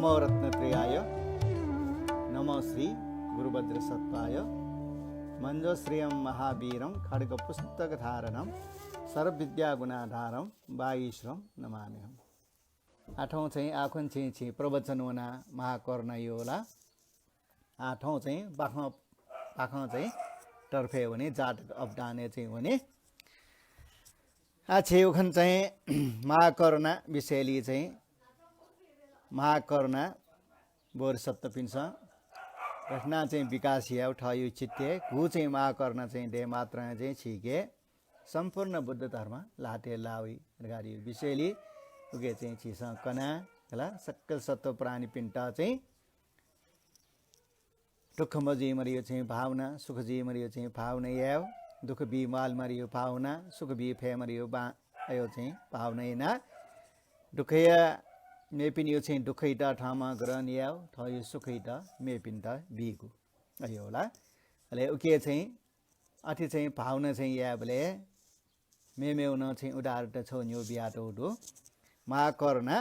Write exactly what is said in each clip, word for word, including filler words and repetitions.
नमो रत्नत्रयाय, नमो श्री गुरुभद्र सत्त्वाय, मञ्जुश्रियं महावीरं खड्गपुस्तकधारणं सर्वविद्यागुणाधारं वागीश्वरं नमाम्यहम्। आः थौं चाहिँ आखुन्हु चाहिँ झी प्रवचन वना महाकरुणाया ला। आः थौं चाहिँ बाखं, बाखं चाहिँ तर्फय् वने, जातक अवदानय् चाहिँ वने। आः झी उखुन्हु चाहिँ महाकरुणा विषयलय् चाहिँ महाकरुणा बोधिसत्त्वपिन्सं रचना चाहिँ विकास यायेगु थःगु चित्तय् गु चाहिँ महाकरुणा चाहिँ दये मात्रं चाहिँ झीके सम्पूर्ण बुद्ध धर्म ल्हातय् लाः वइ धकाः विषयलय् उके चाहिँ झीसं कना हला। सकल सत्त्व प्राणीपिन्त चाहिँ दुःख मजुइमाःगु चाहिँ भावना, सुख जुइमाःगु चाहिँ भावना यायेगु, दुःख बी म्वाःलेमाःगु भावना, सुख बी फयेमाःगु बा-, अयो चाहिँ भावना यानाः दुःखया, मेपिनियो चाहिँ दुःखयात थःम्हं ग्रहण यायेगु, थःगु सुखयात मेपिन्त बीगु अयो ला। अले उके चाहिँ अथे चाहिँ भावना चाहिँ यायेबलय् मेमेगु नं चाहिँ उदाहरण छगू न्ह्यः बियातःगु दु। महाकरुणा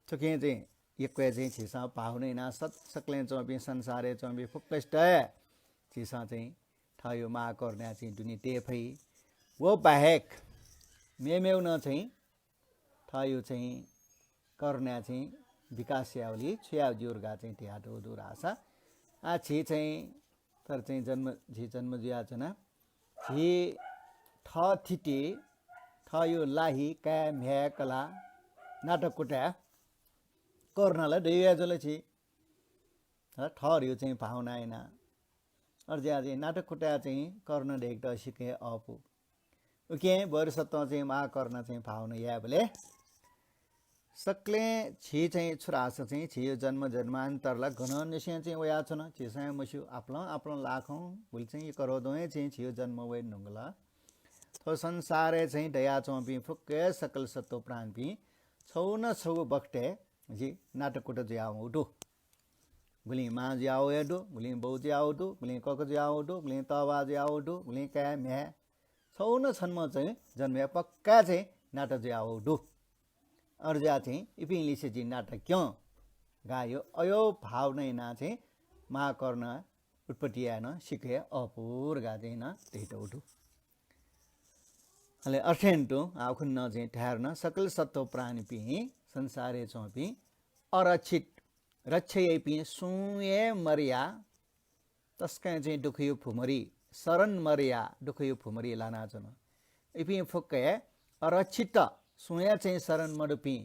थुकिं चाहिँ यक्व हे चाहिँ झीसं भावना यानाः सत-, सकलें च्वंपिं, संसारय् च्वंपिं फुक्कसित हे झीसं चाहिँ थःगु महाकरुणा चाहिँ दुने तये फइ। व बाहेक मेमेगु नं चाहिँ थःगु चाहिँ करुणा चाहिँ विकास यायेगुलि छु याये ज्यू धकाः चाहिँ धयातःगु दु धाःसा, आः झी चाहिँ, तर चाहिँ जन्म, झी जन्म जुयाच्वना। झी थःथिति, थःगु ला हि, काय्, म्ह्याय्, कलाः, नाताकुताय् करुणा ला दयागु जुल झी। हला, थःगु चाहिँ भावना यानाः। अय्‌जुयाः चाहिँ नाताकुताय् चाहिँ करुणा दयेकेत सिक्क हे अःपु। उकिं बोधिसत्त्वं चाहिँ महाकरुणा चाहिँ भावना यायेबलय् सकलें झी चाहिँ छु धाःसा चाहिँ झीगु जन्म जन्मान्तर ला गनंनिसें चाहिँ वयाच्वन, झीसं हे मस्यू। आपालं आपालं लाखौं गुलि चाहिँ करोडौं हे चाहिँ झीगु जन्म वये धुंकल। थ्व संसारय् चाहिँ दयाच्वंपिं फुक्क हे सकल सत्त्व प्राणीपिं छगू न छगू बखतय् झी नाताकुता जुयावःगु दु। गुलिं मां जुयावःगु दु, गुलिं बौ जुयावःगु दु, गुलिं कका जुयावःगु दु, गुलिं तःबाः जुयावःगु दु, गुलिं काय् म्ह्याय्। छगू न छम्ह चाहिँ जन्मय् पक्का चाहिँ नाता जुयावःगु दु। अय्‌जुयाः चाहिँ इपिं लिसे जिं नाता क्यं धकाः अयो भावना यानाः चाहिँ महाकरुणा उत्पत्ति यायेगु नं सिक्क हे अःपु धकाः चाहिँ नं धयातःगु दु। अले अथें तुं आः उखुन्हु नं चाहिँ धायेगु नं सकल सत्त्व प्राणीपिं, संसारय् च्वंपिं अरक्षित, रक्षा याइपिं सुं हे मरया, तसकं चाहिँ दुःखया भुमरी, शरण मरया दुःखया भुमरी लानाच्वन। इपिं फुक्क हे अरक्षित, सुं हे चाहिँ शरण मदुपिं,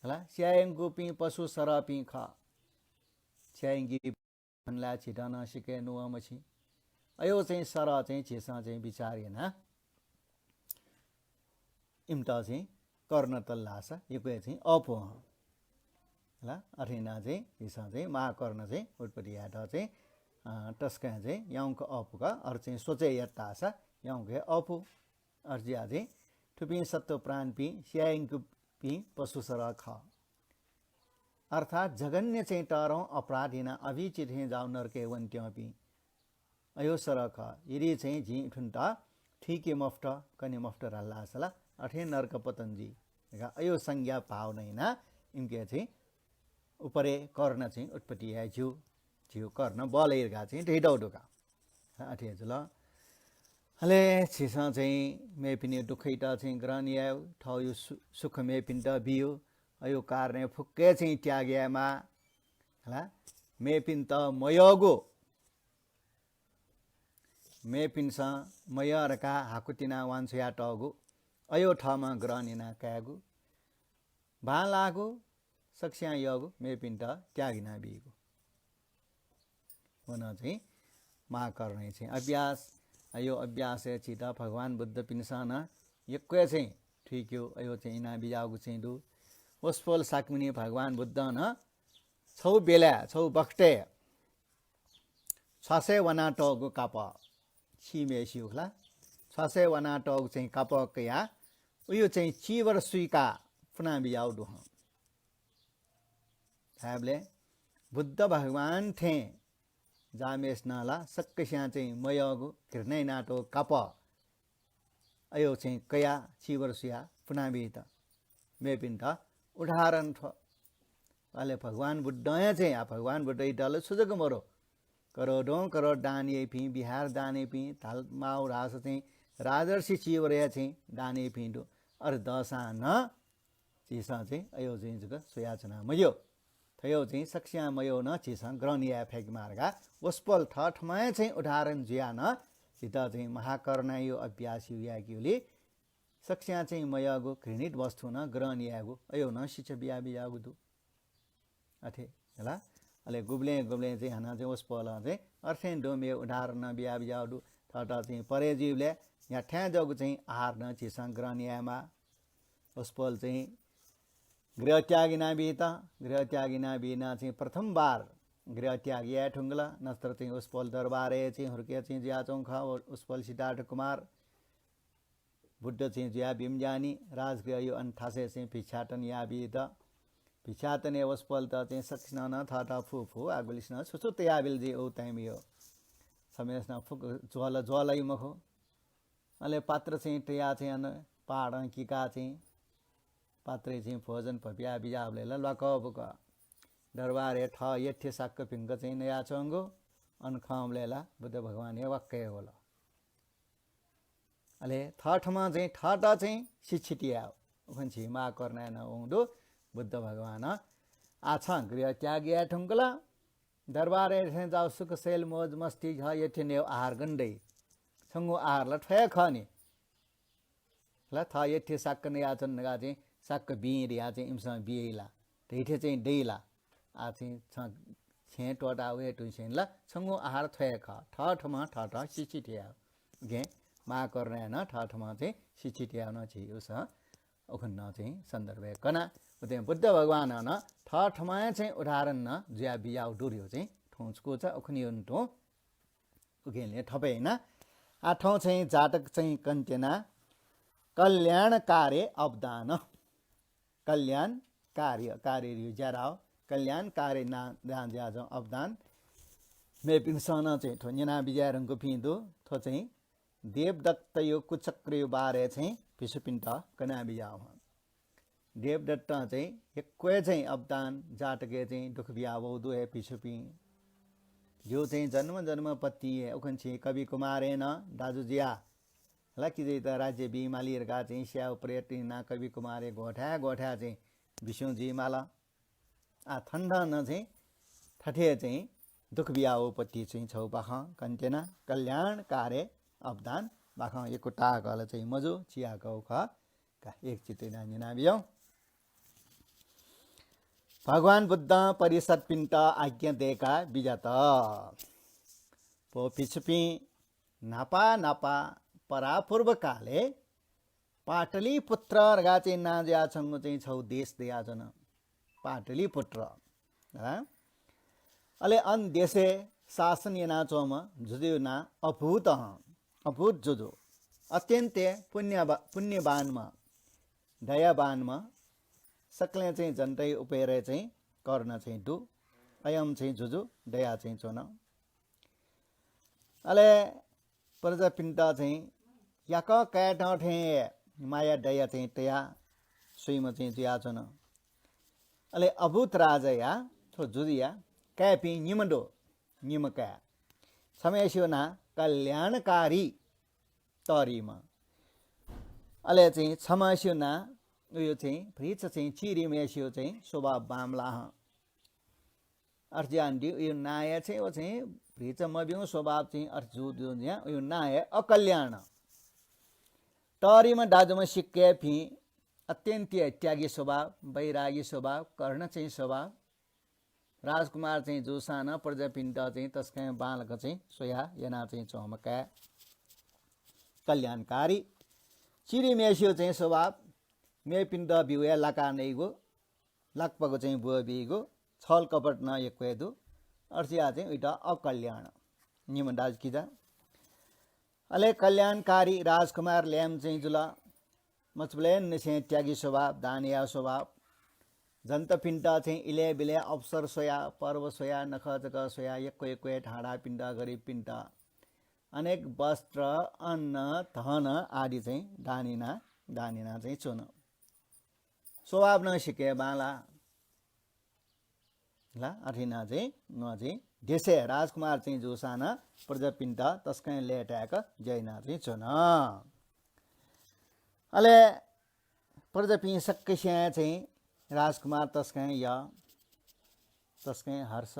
हला, स्यायेधुंकूपिं पशु सरहपिं खः। स्यायेधुंकी खन ला झीत नं सिक्क हे नुगः मछिं। अयो चाहिँ सरह चाहिँ झीसं चाहिँ विचार यानाः इमित चाहिँ करुणा तल धाःसा यक्व हे चाहिँ अःपु हं। हला, अथे यानाः चाहिँ झीसं चाहिँ महाकरुणा चाहिँ उत्पत्ति यायेत चाहिँ, अ, तसकं चाहिँ याउँक अःपु का। अथे चाहिँ सोचे यात धाःसा याउँक हे अःपु। अय्‌जुयाः चाहिँ थुपिं सत्त्व प्राणीपिं स्यायेधुंकूपिं पशु सरह खः। अर्थात् जघन्य चाहिँ तःधं अपराध यानाः अभिचित थें जाःगु नरकय् वनेत्यंपिं अयो सरह खः। यदि चाहिँ जिं इथुन्त थुइके मफुत, कने मफुत धाल धाःसा ला अथें नरक पतन जुइ धकाः अयो संज्ञा भावना यानाः इमिके चाहिँ उपरे करुणा चाहिँ उत्पत्ति याये ज्यू, झीगु करुणा बलय् धकाः चाहिँ धयातःगु दु का। अथे जुल। अले झीसं चाहिँ मेपिनि दुःखयात चाहिँ ग्रहण यायेगु, थःगु सु-, सुख मेपिन्त बियेगु, अयो कारणय् फुक्क हे चाहिँ त्याग यायेमाः। हला, मेपिन्त मयःगु, मेपिन्सं मयः धकाः हाकु तिनाः वांछ्वयातःगु, अयो थःम्हं ग्रहण यानाः कायेगु, बांलाःगु, सकसियां यःगु मेपिन्त त्याग यानाबीगु। व नं चाहिँ महाकरुणा चाहिँ अभ्यास। अयो अभ्यासय् झीत भगवान बुद्धपिन्सं नं यक्व हे चाहिँ थुइकेगु, अयो चाहिँ यानाबिज्याःगु चाहिँ दु। वसपोल शाक्यमुनि भगवान बुद्धं नं छगू बेलाय्, छगू बखतय् छ्वासय् वानातःगु कापः, सीम्हेसिगु खला, छ्वासय् वानातःगु चाहिँ कापः कयाः उयो चाहिँ चीवर सुइकाः पुनाबिज्याःगु दु हं। धायेबलय् बुद्ध भगवान थें जाःम्हेसिनं ला सकसियां चाहिँ मयःगु घृणा यानातःगु कापः अयो चाहिँ कयाः चीवर सुयाः पुनाबीत मेपिन्त उदाहरण थ्व। अले भगवान बुद्धं हे चाहिँ, आ, भगवान बुद्धयात छु जक मरु, करोडौं करोड दान याइपिं, विहार दान याइपिं, धाल माउ धाःसा चाहिँ राजर्षि चीवरया चाहिँ दान याइपिं दु। अथे दःसां नं झीसं चाहिँ अयो चाहिँ जक स्वयाच्वना मज्यू। थयो चाहिँ सकस्यां मयौ नं झीसं ग्रहण याये फय्केमाः धकाः वसपोल थःथम्हं हे चाहिँ उदाहरण जुयाः नं झीत चाहिँ महाकरुणायो अभ्यासयो यायेकेगुली सकस्यां चाहिँ मयःगु घृणित वस्तु नं ग्रहण यायेगु अयो नं शिक्षा बिया बियागु दु। अथे हला। अले गुबलें गुबलें चाहिँ हानं चाहिँ वसपोलं चाहिँ अर्थें द्वंम्ह उदाहरण नं बिया बियागु दु। थःत चाहिँ परे जुइबलय् न्ह्याथाय् जःगु चाहिँ आहार नं झीसं ग्रहण यायेमाः। वसपोल चाहिँ गृह त्याग यानाबीत, गृह त्याग यानाबीनं चाहिँ प्रथमबार गृह त्याग याये धुंकल। नत्र चाहिँ वसपोल दरबारय् चाहिँ हुर्के चाहिँ जुयाच्वंगु खः। व-, वसपोल सिद्धार्थ कुमार बुद्ध चाहिँ जुया बीम्ह ज्यानि राजगृहयो अन थासय् चाहिँ भिक्षाटन याबीत। भिक्षाटनय् वसपोलत चाहिँ सकसिनं नं थःत फु फु आ गुलिसिनं छु छु तयाबिल जुइ उ time यो। छम्हय्सिनं फुक्क ज्वल ज्वलै मखु। अले पात्र चाहिँ तया चाहिँ अन पहाडं किका चाहिँ पात्रय् चाहिँ भोजन भपिया बिजाबलय् ला ल्वाकः बुकः। दरबारय् थः यथ्य साक्क भिंक चाहिँ नयाच्वंगु। अन खंबलय् ला बुद्ध भगवान हे वाक्क हे वल। अले थःथम्हं चाहिँ थःत चाहिँ शिक्षित याः। उखुन्हु झी महाकरुणाय् नं वंगु दु बुद्ध भगवानं। आः छं गृह त्याग याये धुंकल। दरबारय् थें जाउ सुख शैल मौज मस्ती झ यथ्य नयेगु आहार गन दइ? छंगु आहार ला थ्व हे खः नि। ला थः यथ्य साक्क नयाच्वन धकाः चाहिँ साक्क बिँ धयाः चाहिँ इमिसं बिइ ला? धइथें चाहिँ दइ ला? आः चाहिँ छं छेँ त्वःता वये धुंसेंलि ला छंगु आहार थ्व हे खः। थःथम्हं थःत शिक्षित याः। उकिं महाकरुणाय् नं थःथम्हं चाहिँ शिक्षित याः नं झी उस उखुन्हु नं चाहिँ सन्दर्भय् कना। उकिं बुद्ध भगवानं नं थःथम्हं हे चाहिँ उदाहरण नं जुया बियागु दु धयो चाहिँ थौं छकूचा उखुन्हु यंतुं उकिं ले थपय् याना। आः थौं चाहिँ जातक चाहिँ कनेत्यना। कल्याण कार्य अवदान। कल्याण कार्य, कार्य धयो ज्या धाः। कल्याण कार्य ना, दां ज्या जं अवदान। मेपिन्सं नं चाहिँ थ्व न्यना बिज्याये धुंकूपिं दु। थ्व चाहिँ देवदत्तयो कुचक्रयो बारे चाहिँ भिक्षुपिन्त कना बिज्याः हं। देवदत्तं चाहिँ यक्व हे चाहिँ अवदान, जातकय् चाहिँ दुःख बिया वःगु दु हे भिक्षुपिं। ज्यू चाहिँ जन्म जन्मपतिं हे उखुन्हु छि कवि कुमारं नं दाजु जुया ला किजायात राज्य बीमाली धकाः चाहिँ स्यायेगु प्रयत्न यानाः कवि कुमारं ग्वःथाय् ग्वःथाय् चाहिँ बिस्युं जुइमाल। आः थन थन नं चाहिँ थथे चाहिँ दुःख बिया वःपति चाहिँ छगू बाखं कनेत्यना। कल्याण कार्य अवदान बाखं यक्व ताःकल चाहिँ मजू, चियाकःगु खः। का, एकचित्त यानाः न्यना बियौं। भगवान बुद्धं परिषद्पिन्त आज्ञा दय्का बिज्यात। भो भिक्षुपिं, न्हापा न्हापा परापूर्व कालय् पाटलिपुत्र धकाः चाहिँ नां जुयाच्वंगु चाहिँ छगू देश दयाच्वन। पाटलिपुत्र। हँ? अले अन देशय् शासन यानाच्वंम्ह जुजुयो नां अभूत हं। अभूत जुजु। अत्यन्त हे पुण्यबा-, पुण्यवान्म्ह, दयावान्म्ह, सकलें चाहिँ जनतय् उपय् चाहिँ करुणा चाहिँ दु। अय्म्ह चाहिँ जुजु दया चाहिँ च्वन। अले प्रजापिन्त चाहिँ याकः काय्‌त थें हे माया दया चाहिँ तया स्वइम्ह चाहिँ जुयाच्वन। अले अभूत राजाया, थ्व जुजुया काय्‌पिं निम्ह दु, निम्ह काय्। छम्हय्‌सियो नां कल्याणकारी तःरिम्ह। अले चाहिँ छम्हय्‌सियो नां उयो चाहिँ भृच चाहिँ चिरिम्हय्‌सियो चाहिँ स्वभाव बांमलाः हं। अथे जुयाः नं उयो नां हे चाहिँ व चाहिँ भृच मभिंगु स्वभाव चाहिँ अथे जू जू जुयाः उयो नां हे अकल्याण। तःरिम्ह दाजुम्ह सिक्क हे भिं, अत्यन्त हे त्यागी स्वभाव, वैरागी स्वभाव, करुण चाहिँ स्वभाव। राजकुमार चाहिँ जूसां नं प्रजापिन्त चाहिँ तसकं बांलाक चाहिँ स्वया याना चाहिँ च्वंम्ह काय्। कल्याणकारी। चिरिम्हय्‌सियो चाहिँ स्वभाव, मेपिन्त ब्यूगु हे लाका नइगु, लाकपागु चाहिँ ब्वःबीगु, छल कपट नं यक्व हे दु। अथे जुयाः चाहिँ उइत अकल्याण। निम्ह दाजुकिजा। अले कल्याणकारी राजकुमार ल्याय्म्ह चाहिँ जुल। मचाबलय् निसें त्यागी स्वभाव, दान याये स्वभाव। जनतापिन्त चाहिँ इलय् बिलय् अवसर स्वयाः, पर्व स्वयाः, नखःचखः स्वयाः यक्व यक्व हे ठाँडापिन्त, गरिबपिन्त अनेक वस्त्र, अन्न, धन आदि चाहिँ दान याना, दान याना चाहिँ च्वन। स्वभाव नं सिक्क हे बांलाः। ला, अथे यानाः चाहिँ वं चाहिँ देशय् राजकुमार चाहिँ जूसां नं प्रजापिन्त तसकं लय्ताय्क ज्या यानाः चाहिँ च्वन। अले प्रजापिं सकसियां चाहिँ राजकुमार तसकं यः, तसकं हर्ष।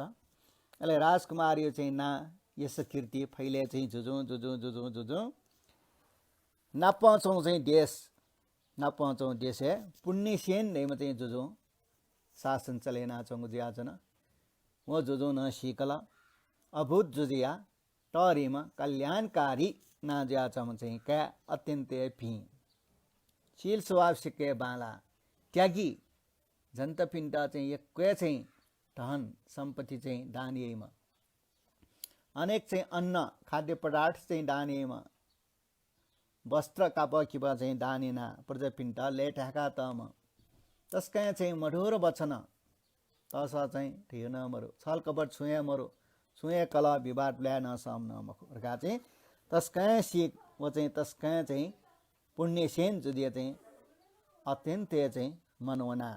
अले राजकुमारया चाहिँ नां यशकीर्ति फैले चाहिँ जुजुं, जुजुं, जुजुं, जुजुं नापं च्वंगु चाहिँ देश, नापं च्वंगु देशय् पुण्यसेन धइम्ह चाहिँ जुजुं शासन चले यानाच्वंगु जुयाच्वन। व जुजुं नं सीकल। अद्भुत जुजुया तःरिम्ह कल्याणकारी नां जुयाच्वंम्ह चाहिँ काय् अत्यन्त हे भिं। शील स्वभाव सिक्क हे बांलाः, त्यागी, जनतापिन्त चाहिँ यक्व हे चाहिँ धन सम्पत्ति चाहिँ दान याइम्ह, अनेक चाहिँ अन्न खाद्य पदार्थ चाहिँ दान याइम्ह, वस्त्र कापः किपः चाहिँ दान यानाः प्रजापिन्त लय्ताय्का तःम्ह, तसकं चाहिँ मधुर वचन, तसः चाहिँ धयो नं मरु, छलकपट छुं हे मरु, छुं हे कलह विवाद ल्वाये नं सःम्ह नं मखु धकाः चाहिँ तसकं सीक व चाहिँ तसकं चाहिँ पुण्यसेन जुजुया चाहिँ अत्यन्त हे चाहिँ मनवना।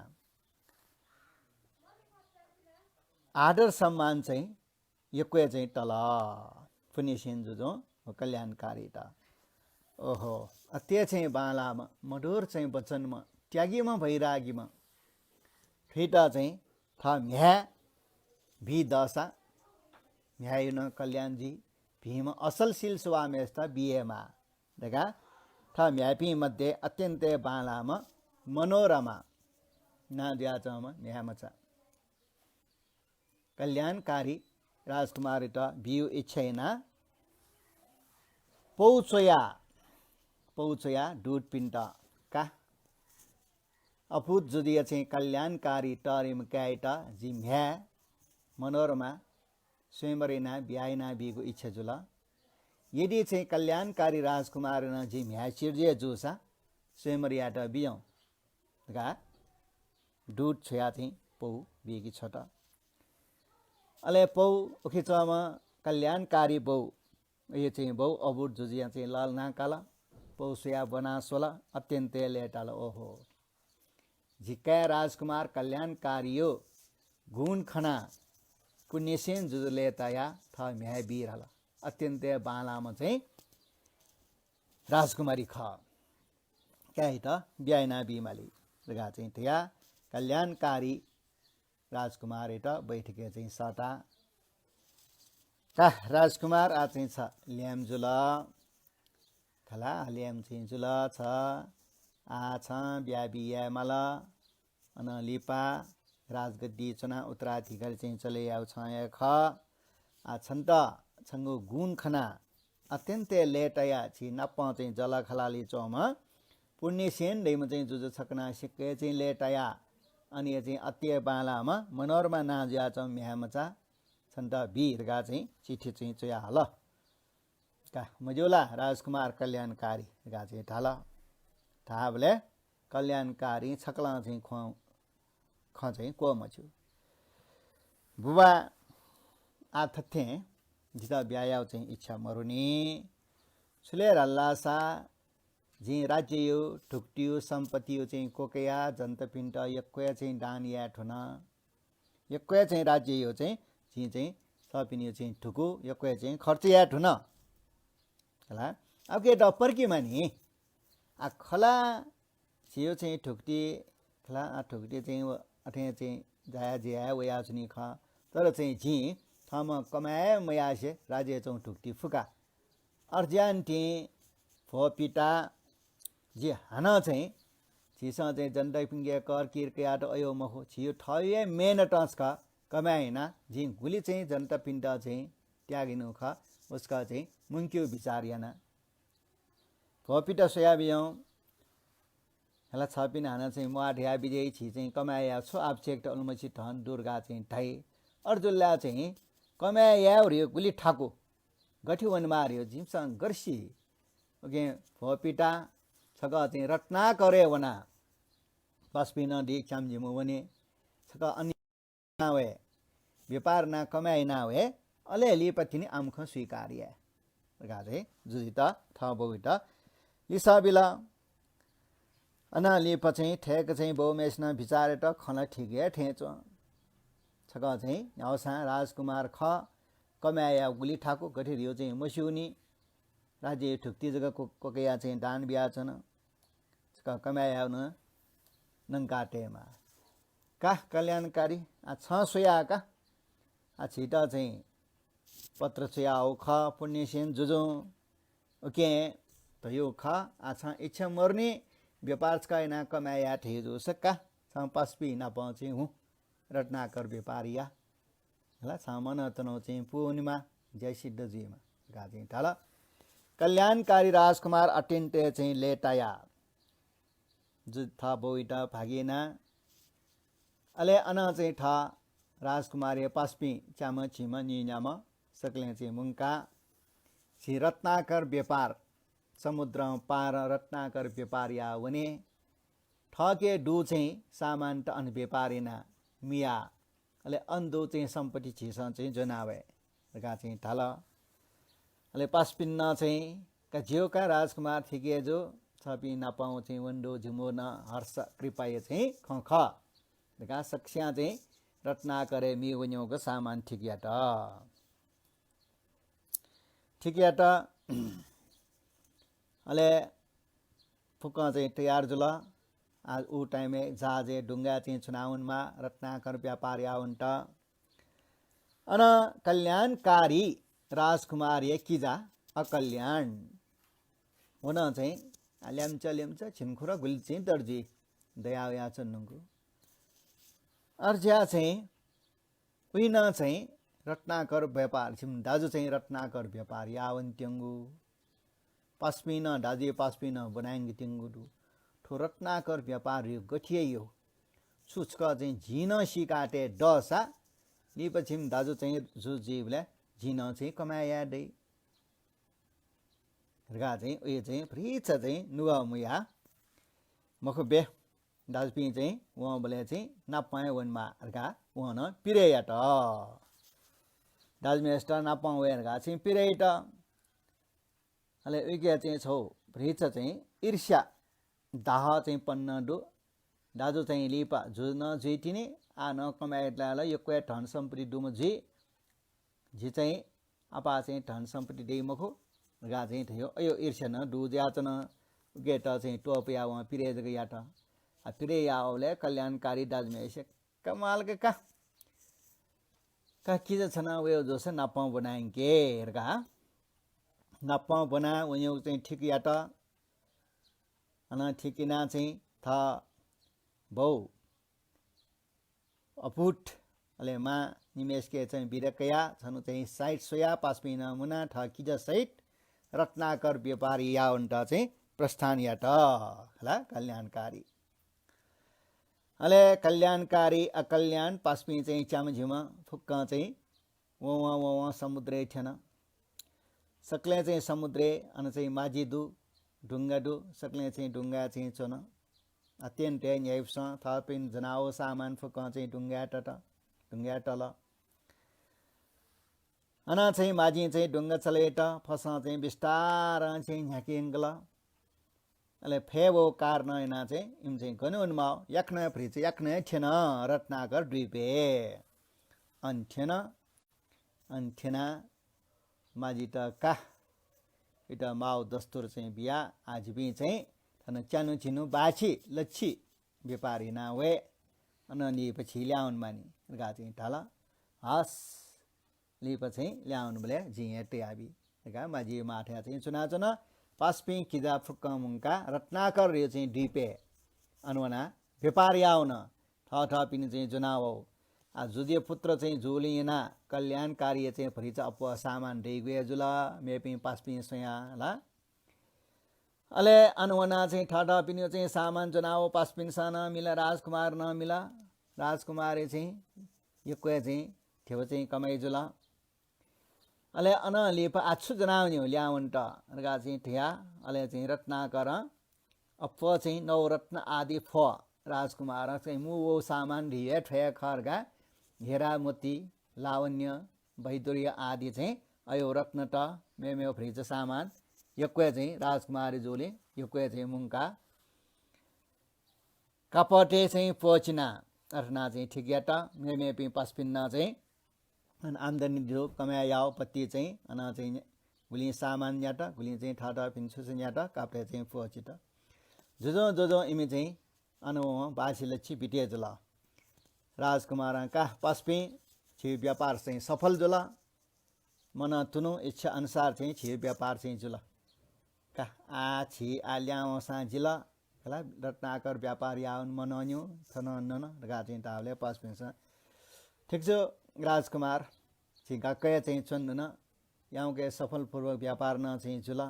आदर सम्मान चाहिँ यक्व हे चाहिँ तल पुण्यसेन जुजुं व कल्याणकारीत। ओहो, अति हे चाहिँ बांलाःम्ह, मधुर चाहिँ वचनम्ह, त्यागीम्ह, वैरागीम्ह। थुइत चाहिँ थः म्ह्याय् बी दःसा म्ह्याय्‌या नं कल्याण जुइ, भिंम्ह असल शील स्वभावम्हय्‌सित बी हे माः धकाः थः म्ह्याय्‌पिं मध्ये अत्यन्त हे बांलाःम्ह मनोरमा नां जुयाच्वंम्ह म्ह्याय्‌मचा कल्याणकारी राजकुमारयात बीगु इच्छा यानाः पौ च्वया, पौ च्वया दूतपिन्त का। अद्भुत जुजुया चाहिँ कल्याणकारी तःरिम्ह काय्‌यात जि म्ह्याय् मनोरमा स्वयंवर यानाः बिया यानाबीगु इच्छा जुल। यदि चाहिँ कल्याणकारी राजकुमारं जि म्ह्याय् चिर्जय जूसा स्वयंवर यायेत बियौं धकाः दूत छ्वया चाहिँ पौ बीगु छ्वत। अले पौ उखे च्वंम्ह कल्याणकारी बौ, अय् चाहिँ बौ अद्भुत जुजुया चाहिँ लःल्हाना काल। पौ स्वया ब्वना स्वल, अत्यन्त हे लय्ताल। ओहो, जि काय् राजकुमार कल्याणकारीयो गुण खना पुण्यसेन जुजु लय्ताया थः म्ह्याय् बी धाल। अत्यन्त हे बांलाःम्ह चाहिँ राजकुमारी खः। काय्‌यात बिया यानाबी माली धकाः चाहिँ धया कल्याणकारी राजकुमारयात बैठकय् चाहिँ सःता। का राजकुमार, आ चाहिँ छ ल्याय्म्ह जुल। खला, ल्याय्म्ह चाहिँ जुल छ। आ छं बिया बी याये माल। अनं लिपा राजगद्दी च्वनाः उत्तराधिकारी चाहिँ चले याउ छं हे खः। आ छन्त छंगु गुण खना अत्यन्त हे लय्ताया झी नापं चाहिँ जःलाखःलालय् च्वंम्ह पुण्यसेन धइम्ह चाहिँ जुजु छकना सिक्क हे चाहिँ लय्ताया, अन हे चाहिँ अति हे बांलाःम्ह मनोरमा नां जुयाच्वंम्ह म्ह्याय्‌मचा छन्त बी धकाः चाहिँ चिठी चाहिँ च्वया हल। का मज्यू ला राजकुमार कल्याणकारी धकाः चाहिँ धाल। धाःबलय् कल्याणकारीं छकलं चाहिँ खँ, खँ चाहिँ क्वःमच्यू। बुबा, आ थथें जितः बिया याउ चाहिँ इच्छा मरुनि। छुले धाल्लासा जिं राज्ययु, धुकुतियु, सम्पत्तियु चाहिँ क्वकया जनतापिन्त यक्व हे चाहिँ दान याये धुन। यक्व हे चाहिँ राज्ययु चाहिँ जिं चाहिँ थःपिनियु चाहिँ धुकु यक्व हे चाहिँ खर्च याये धुन। खला, अब के द पर्किमा नि? आ खला, झियो चाहिँ धुकुति खला, आ धुकुति चाहिँ व-, अथे चाहिँ जाया जिया वयाच्वनी खः। तर चाहिँ जिं थःम्हं कमाय् मयासे राज्यय् च्वंगु धुकुति फुका। अर्ज्यान्तिं भ्वपिता जि हानं चाहिँ झीसं चाहिँ जनतापिंके कर किर कयात अयो मखु, झियो थःयो हे मेहनतं छकः कमाय् याना जिं गुलि चाहिँ जनतापिन्त चाहिँ त्यागिनु खः, उस्कः चाहिँ मुंक्यु बिचार याना। भ्वपिता स्वयाबियौं। हला छपिं हानं चाहिँ म्वाः धया बिजयी छि चाहिँ कमाय् याये छु आवश्यकता उलिमछि धन दुर्गा चाहिँ धाइ। अर्जुनला चाहिँ कमाय् याये रे गुलि थाकु। गथे वनेमाः रे जिमिसं गर्सी। ओके, भ्वपिता छकः चाहिँ रत्नाकरय् वना। बसपिं नं दी च्याम जिमु वने। छकः अन्य ना वये, व्यापार ना कमाय् ना वये, अले लिपा तिनि आम खँ स्वीकार याये। धकाः चाहिँ जुजुइत थः बौइत लिसः बिल। अनं लिपा चाहिँ थय्क चाहिँ बौम्हेसिनं बिचारय्त खँ ला ठीक हे थें च्वं। छ छकः चाहिँ न्ह्याउसां राजकुमार खः, कमाय् याः गुलि थाकु गथे धियो चाहिँ मस्यूनि, राज्य धुक्ति जक क्व-, क्वकया चाहिँ दान बियाच्वन। छकः कमाय् याः नं नंका तयेमा। का कल्याणकारी, आ, छं स्वया का। आ, झीत चाहिँ पत्र च्वयाहःगु खः, पुण्यसेन जुजुं। उकिं धयो खः, आ, छं इच्छा मरुनि, व्यापार छकः यानाः कमाय् याये धयो जूसा का, छं पासापिं नाप चाहिँ हुँ, रत्नाकर व्यापार या। हला, छं मनंतुनाः चाहिँ पूवनेमा, ज्या सिद्ध जुइमा धकाः चाहिँ धाल। कल्याणकारी राजकुमार अत्यन्त चाहिँ लय्ताया जु थः बौइत भागि याना। अले अनं चाहिँ थः राजकुमारया पासापिं च्याम्ह, झिम्ह, निन्याम्ह सकलें चाहिँ मुंकाः झी रत्नाकर व्यापार, समुद्रं पार रत्नाकर व्यापार याः वने। थःके दु चाहिँ सामानत अन व्यापार यानाः मिया। अले अन दु चाहिँ सम्पत्ति झीसं चाहिँ ज्वना वये धकाः चाहिँ धाल। अले पासापिन्नं चाहिँ का ज्यू का राजकुमार, थिके जू, छपिं नाप चाहिँ वनेदु जिमिगु नं हर्ष कृपाया चाहिँ खँ खः धकाः सकस्यां चाहिँ रत्नाकरय् मी वनेगु सामान ठीक यात। ठीक यात। अले फुक्कं चाहिँ तयार जुल। आ, उ time-य् जहाजय् डुंगाय् चाहिँ च्वनावनेमाः, रत्नाकर व्यापार याः वनेत। अन कल्याणकारी राजकुमारया किजा अकल्याण। व नं चाहिँ, आ, ल्याम्चा ल्याम्चा झिंखुरा गुलि चाहिँ दर्जी दया वयाच्वंगु। अज्याः चाहिँ उइनं चाहिँ रत्नाकर व्यापार, झिम्ह दाजु चाहिँ रत्नाकर व्यापार याः वनेत्यंगु। पासापिं नं, दाजुया पासापिं नं ब्वनायंकेत्यंगु दु। थ्व रत्नाकर व्यापार यो गथे याइ यो? छु छकः चाहिँ झी नं सीकातये दःसा, लिपा झिम्ह दाजु चाहिँ जु जुइबलय् झी नं चाहिँ कमाय् याये दइ धकाः चाहिँ उइ चाहिँ भतिचा चाहिँ नुगः मुया मखु बे। दाजुपिं चाहिँ वंबलय् चाहिँ नापं हे वनेमाः धकाः वं नं पिरय् यात। दाजुम्हय्सित नापं वये धकाः चाहिँ पिरय् यात। अले उइके चाहिँ छौ भतिचा चाहिँ ईर्ष्या दाह चाहिँ पन्नं दु। दाजु चाहिँ लिपा जु नं जुइतिनि, आः नं कमाय् यात ला यक्व हे धन सम्पत्ति दुम्ह जुइ। झी चाहिँ आपाः चाहिँ धन सम्पत्ति दइ मखु धकाः चाहिँ धयो। अयो ईर्ष्या नं दु जुयाच्वन। उकेत चाहिँ त्वपुयाः वं पिरय् जक यात। आ, पिरय् याःबलय् कल्याणकारी दाजुम्हय्सित कमाल का का। का किजा छन वयो जूसा नापं ब्वनायंके धकाः नापं ब्वना वनेगु चाहिँ ठीक यात। अन ठीक यानाः चाहिँ थः बौ अपुट, अले मां निम्हय्सिके चाहिँ बिदा कयाः छन्हु चाहिँ साइत स्वयाः पासापिं नं मुनाः थः किजा सहित रत्नाकर व्यापार याः वनेत चाहिँ प्रस्थान यात। हला कल्याणकारी। अले कल्याणकारी अकल्याण पासापिं चाहिँ च्याम्ह झिम्ह फुक्कं चाहिँ वंवं वंवं समुद्रय् थ्यन। सकलें चाहिँ समुद्रय् अन चाहिँ माझी दु, ढुङ्गा दु, सकलें चाहिँ ढुङ्गाय् चाहिँ च्वन। अत्यन्त हे न्ह्याइपुसें थःपिं ज्वनावःगु सामान फुक्कं चाहिँ ढुङ्गाय् तत, ढुङ्गाय् तल। अन चाहिँ माझिं चाहिँ ढुङ्गा चले यात, फसं चाहिँ बिस्तारं चाहिँ न्ह्याके यंकल। अले फय् वःगु कारणं यानाः चाहिँ इमि चाहिँ गन वनेमाः, याकनं हे भतिचा याकनं हे थ्यन रत्नाकर द्वीपय्। अन थ्यन, अन थ्यनाः माझीत का, इत माःगु दस्तुर चाहिँ बियाः आः जिपिं चाहिँ थन च्यान्हु झिन्हु बाछि लछि व्यापार याना वये, अनं लिपा छि ल्याहां वनेमानि धकाः चाहिँ धाल। हस्, लिपा चाहिँ ल्याहां वनेबलय् जिं हे तयाबी धकाः माझी माथय् चाहिँ च्वनाच्वन। पासापिं किजा फुक्कं मुंकाः रत्नाकरया चाहिँ द्वीपय् अन वनाः व्यापार याः वन। थःथःपिनि चाहिँ ज्वनावःगु। आ, जुजुया पुत्र चाहिँ जूगुलिं यानाः कल्याणकारीया चाहिँ भतिचा अप्वः सामान दइगु हे जुल, मेपिं पासापिं स्वयाः ला। अले अन वनाः चाहिँ थःथःपिनिगु चाहिँ सामान ज्वनावःगु पासापिन्सं नं मिल, राजकुमार नं मिल। राजकुमारया चाहिँ यक्व हे चाहिँ ध्यबा चाहिँ कमाइ जुल। अले अनं लिपा आः छु ज्वनावनेगु ल्याहां वनेत धकाः चाहिँ धयाः, अले चाहिँ रत्नाकरं अप्वः चाहिँ नवरत्न आदि फ्वः राजकुमारं चाहिँ मू वःगु सामान धइगु हे थ्व हे खः धकाः हीरा मोती, लावण्य, वैदुर्य आदि चाहिँ अयो रत्नत, मेमेगु भतिचा सामान यक्व हे चाहिँ राजकुमार जूगुलिं यक्व हे चाहिँ मुंकाः कापटय् चाहिँ प्वःचिनाः अथना चाहिँ ठीक यात। मेमेपिं पासापिन्ना चाहिँ अन आम्दानी दु, कमाय् याव पति चाहिँ अन चाहिँ गुलिं सामान न्यात, गुलिं चाहिँ थःथःपिं छुसु न्यात, कापतय् चाहिँ प्वःचित। जुजुं जुजुं इमि चाहिँ अन वं बासी लच्छि बिते जुल। राजकुमारं का पासापिं, झी व्यापार चाहिँ सफल जुल। मन तुनु इच्छा अनुसार चाहिँ झी व्यापार चाहिँ जुल। का आ झी आ ल्यावंसां जिल। खला रत्नाकर व्यापार यावन मनन्यु थन नन धकाः चाहिँ धाबले पासापिन्सं, ठीक छ राजकुमार, झी गाक्कया चाहिँ च्वन्दन याउँके सफलपूर्वक व्यापार न चाहिँ जुल।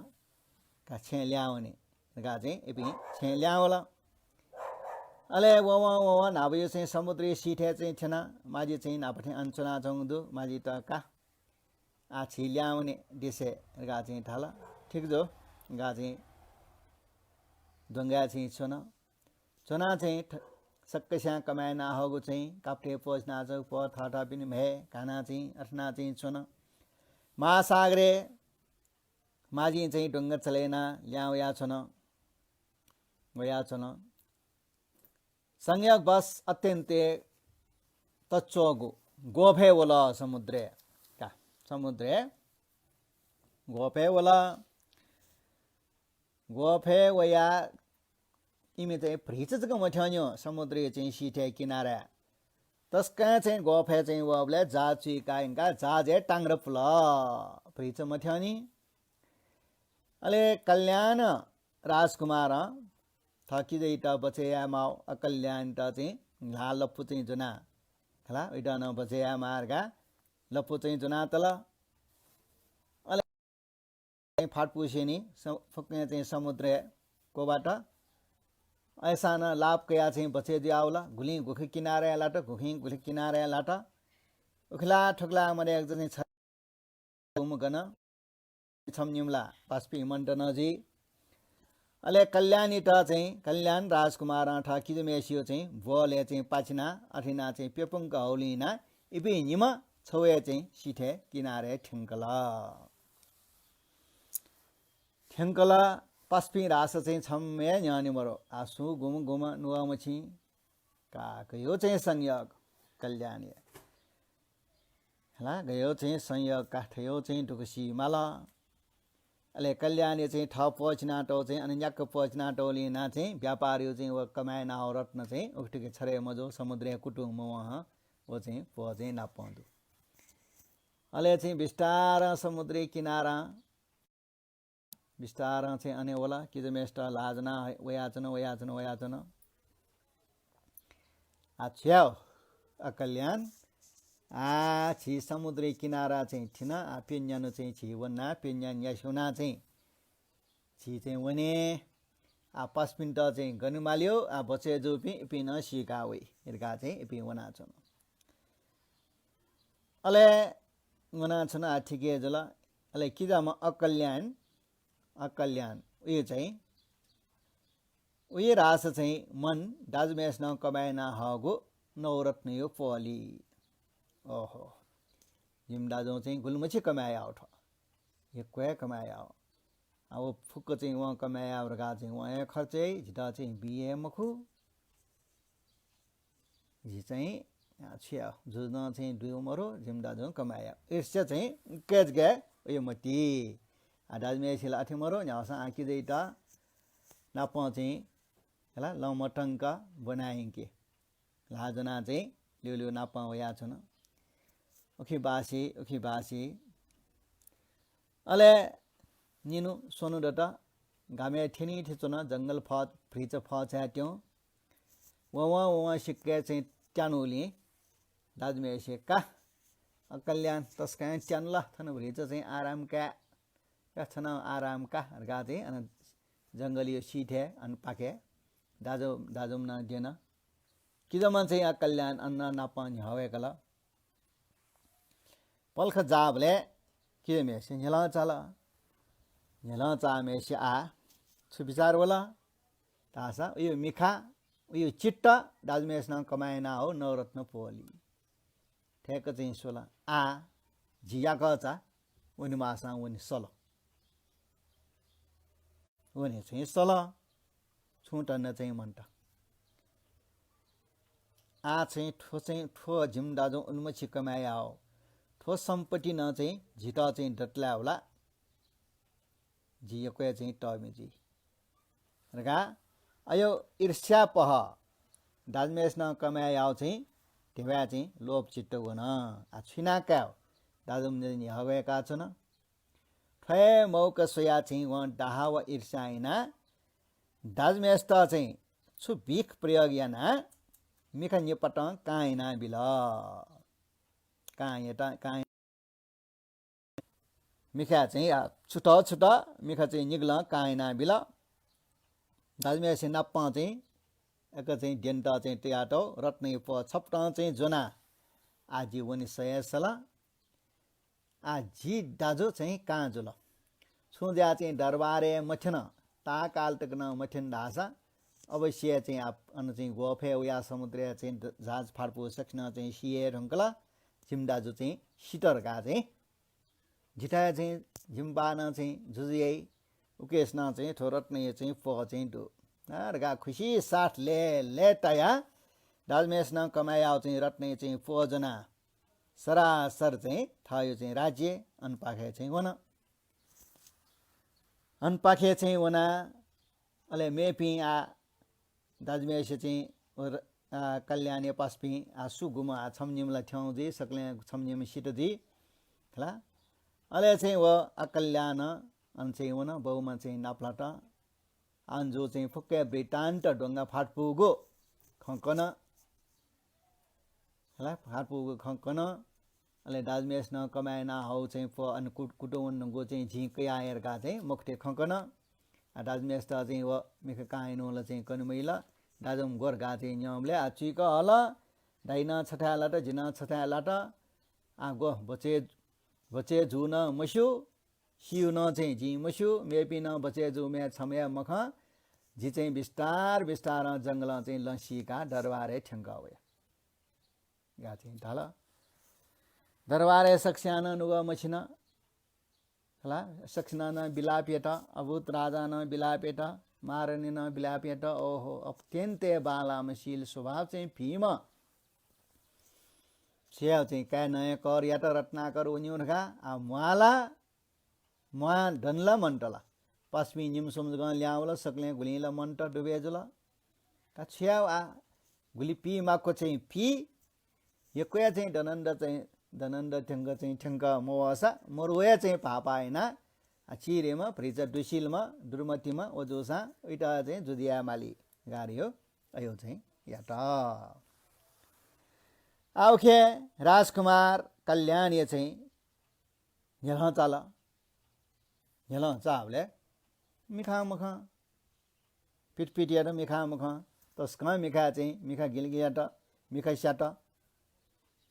का छेँ ल्यावने धकाः चाहिँ इपिं छेँ ल्यावल। अले ववं ववं न्हापायु चाहिँ समुद्री सिथय् चाहिँ थ्यना। माझी चाहिँ न्हापाथें अन च्वनाच्वंगु दु। माझी त का आ छि ल्यावने दिसे धकाः चाहिँ धाल। ठीक जो धकाः चाहिँ द्वंगाय् चाहिँ च्वन। च्वना चाहिँ थ-, सक्कस्यां कमाय् नाहःगु चाहिँ कापतय् प्वःचिनाच्वंगु प्वः थःथःपिनि म्हय् घाना चाहिँ अथना चाहिँ च्वन। महासागरय् माझिं चाहिँ द्वंगा चले याना ल्यां वयाच्वन। वयाच्वन। संयोगवश अत्यन्ते तच्वःगु ग्वःफय् वल समुद्रय्। का, समुद्रय् ग्वःफय् वल। ग्वःफय् वया इमि चाहिँ भ्रिच जक मथ्यंन्यु समुद्रय् चाहिँ सिथय् किनाराय्। तसकं चाहिँ ग्वःफय् चाहिँ वःबलय् जहाज चुइका यंका जहाजय् टांग्रा पुल। भ्रिच मथ्यंनि। अले कल्याण राजकुमारं थः किजाइत बचय् यायेमाः अकल्याणइत चाहिँ ल्हाः लप्पु चाहिँ ज्वना। खला, उइत नं बचय् यायेमाः धकाः लप्पु चाहिँ ज्वनातल। अले फातपुसेंनि स-, फुक्कं चाहिँ समुद्रय् क्वबाट। अय्सां नं लाप कयाः चाहिँ बचय् जुयावल। गुलिं गुखि किनारय् लात, गुखिं गुखि किनारय् लात। उखिला थुखिला मदय्क चाहिँ छ-, गुम्ह गन छम्ह निम्ह ला पासापिं मन्त नं जुइ। अले कल्याणइत चाहिँ, कल्याण राजकुमारं थः किजाम्हय्सियो चाहिँ ब्वलय् चाहिँ पाचिना अथेना चाहिँ प्यपुंक हौलिं याना इपिं निम्ह छवय् चाहिँ सिथय् किनारय् थ्यंकल। थ्यंकल। पासापिं धाःसा चाहिँ छम्ह हे न्ह्यःने मरु। आ सुं गुम्ह गुम्ह नुगः मछिं। का गयो चाहिँ संयोग कल्याणया। हला, गयो चाहिँ संयोग का थयो चाहिँ दुःख सी माल। अले कल्याणया चाहिँ थः प्वःचिनातौ चाहिँ अन न्याक्क प्वःचिनातौलिं याना चाहिँ व्यापारयो चाहिँ व कमाय् नाहःगु रत्न चाहिँ उखुथुखे छ्यले मजू, समुद्रय् कुतुं मवं हं व चाहिँ प्वः चाहिँ नापं दु। अले चाहिँ बिस्तारं समुद्री किनारां बिस्तारं चाहिँ अने वल। किजाम्हय्सित ल्हाः ज्वना वयाच्वन, वयाच्वन, वयाच्वन। आ छु याये अकल्याण, आ छि समुद्री किनारा चाहिँ थिन, आ प्यन्यान्हु चाहिँ छि वना, प्यन्यान्हु यासें वना चाहिँ छि चाहिँ वने। आ पासापिन्त चाहिँ गन माल्यो, आ बचय् जूपिं इपिं नं सीका वइ धकाः चाहिँ इपिं वनाच्वन। अले वनाच्वन, आ थिके जुल। अले किजाम्ह अकल्याण, अकल्याण उयो चाहिँ, उयो धाःसा चाहिँ मन दाजुम्हय्सिनं कमाय् याना हःगु नवरत्नयो प्वलि। ओहो, जिमि दाजुं चाहिँ गुलिमछि कमाय् याव थ्व। यक्व हे कमाय् याव। आ व फुक्क चाहिँ वं कमाय् याव धकाः चाहिँ वं हे खर्च याइ, जितः चाहिँ बी हे मखु। जि चाहिँ, आ, छु याये, जुजुं चाहिँ दुयो मरु, जिमि दाजुं कमाय् याव। ईर्ष्या चाहिँ उक्क जक हे उयो मति। आ, दाजुम्हय्सित ला अथे मरु, न्ह्यावसां आ किजाइत नापं चाहिँ, हला, लँ मतंक ब्वना यंके। ल्हाः ज्वनाः चाहिँ ल्यूल्यू नापं वयाच्वन। उखे बासी, उखे बासी। अले निन्हु स्वन्हु दत। गामय् थ्यनी थ्यंच्वन, जंगल फः, भ्रिच फः छाय् त्यं। ववं ववं सिक्क हे चाहिँ त्यानुलिं दाजुम्हय्सित का, अकल्याण तसकं हे त्यानु ला, थन भ्रिच चाहिँ आराम काये। का छनं आराम का धकाः चाहिँ अन जंगलयो सिथय् अन पाखे दाजु, दाजुम्ह नं द्यन। किजाम्ह चाहिँ अकल्याण अन नापं न्ह्यः वय्कल। पलख जाःबलय् किजाम्हय्सित न्ह्यलं चाल। न्ह्यलं चाःम्हय्सित आः छु बिचार वल धाःसा उयो मिखा, उयो चित्त दाजुम्हय्सिनं कमाय् याना हःगु नवरत्न प्वलि। थय्क चाहिँ स्वल। आः जि याकःचा वनेमाःसां वने सल। वने चाहिँ सल। छुं तन चाहिँ मन्त। आः चाहिँ थ्व चाहिँ थ्व जिमि दाजुं उलिमछि कमाय् याःगु थ्व सम्पत्ति नं चाहिँ जितः चाहिँ दतलाये हुला। जि यक्व हे चाहिँ तःमि जुइ धकाः अयो ईर्ष्या पहः दाजुम्हेसिनं कमाय् याःगु चाहिँ धिबाय् चाहिँ लोभ चित्त वन। आः छु याना काये? दाजुम्हेसित न्ह्यागु हे काः च्वन। थ्व हे मौका स्वयाः चाहिँ वं डाहा व ईर्ष्या यानाः दाजुम्हेसित चाहिँ छु बिख प्रयोग यानाः मिखा निपातं कां यानाबिल। कां यात, कां मिखाय् चाहिँ या छुत छुत मिखा चाहिँ निगलं कां यानाबिल। दाजुम्हेसित नापं चाहिँ एक चाहिँ द्यन्त चाहिँ तयातःगु रत्नया प्वः छपटं चाहिँ ज्वनाः आः जि वने सय् सल। आः जि दाजु चाहिँ कां जुल। छुं ज्या चाहिँ दरबारय् मथ्यन, ताःकाल तक नं मथ्यन धाःसा अवश्य चाहिँ आः अन चाहिँ ग्वःफय् वयाः समुद्रय् चाहिँ द-, जहाज फातपुगु सकसिनं चाहिँ सी हे धुंकल। जिमि दाजु चाहिँ सित धकाः चाहिँ जिथाय् चाहिँ जिमि बाःनं चाहिँ जुजु याइ। उकेसनं चाहिँ थ्व रत्नया चाहिँ प्वः चाहिँ दु धकाः खुसी साथ लय्‌लय् तयाः दाजुम्हेसिनं कमाय् याःगु चाहिँ रत्नया चाहिँ प्वः ज्वनाः सरासर चाहिँ थःयो चाहिँ राज्य अनपाखे चाहिँ वन। अनपाखे चाहिँ वनाः अले मेपिं आः दाजुम्हेसित चाहिँ व र-, आः कल्याणया पासापिं आः सु गुम्ह आः छम्ह निम्ह ला थ्यंगु जुइ, सकलें छम्ह निम्ह सित जुइ खला। अले चाहिँ व आः कल्याण अन चाहिँ वन, बौम्ह चाहिँ नापलात। अन जूगु चाहिँ फुक्क हे वृत्तान्त ढ्वंगा फातपुगु खँ कन। हला, फातपुगु खँ कन। अले दाजुम्हेसिनं कमाय् यानाहःगु चाहिँ प्वः अन कुत-, कुतुं वने धुंकूगु चाहिँ जिं कयाहये धकाः चाहिँ मखुथें खँ कन। आः दाजुम्हेसित चाहिँ व मिखा कां यानागु ला चाहिँ कने मजिल। दाजुम्ह ग्व धकाः चाहिँ न्यंबलय् आः चुइक हल। दाइनं छथाय् लात, जिनं छथाय् लात। आः ग्व बचय्, बचय् जू नं मस्यू, सीगु नं चाहिँ जिं मस्यू, मेपिं नं बचय् जूम्ह छम्ह हे मखं। जि चाहिँ बिस्तार बिस्तारं जंगलं चाहिँ लँ सीकाः दरबारय् थ्यंकः वया धकाः चाहिँ धाल। दरबारय् सकसिनं नं नुगः मछिन। हला, सकसिनं नं विलाप यात, अद्भुत राजां नं विलाप यात, महारानीं नं विलाप यात। ओहो, अत्यन्त हे बांलाःम्ह शील स्वभाव चाहिँ भिंम्ह। छु याये चाहिँ काय् नयेकर यात रत्नाकर वनेगु धकाः, आः म्वाः ला, म्वाः दन ला मन्त ला? पासापिं निम्ह स्वम्ह जकं ल्याहां वल, सकलें गुलिं ला मन्त, दुबय् जुल। का छु याये आः, गुलि पी माक्व चाहिँ पी, यक्व हे चाहिँ दनन्द चाहिँ, दनन्द थ्यंक चाहिँ थ्यंक मवःसा मरु हे चाहिँ भाःपा यानाः, आः चिरेम्ह, भतिचा दुःशीलम्ह, दुर्मतिम्ह व जूसां उइत चाहिँ जुजु याये माली धकाः अयो चाहिँ यात। आः उखे राजकुमार कल्याणया चाहिँ न्ह्यलं चाल। न्ह्यलं चाःबलय् मिखां मखं, पिटपिट यात मिखां मखं, तसकं मिखाय् चाहिँ मिखा गिलगिल यात, मिखा स्यात।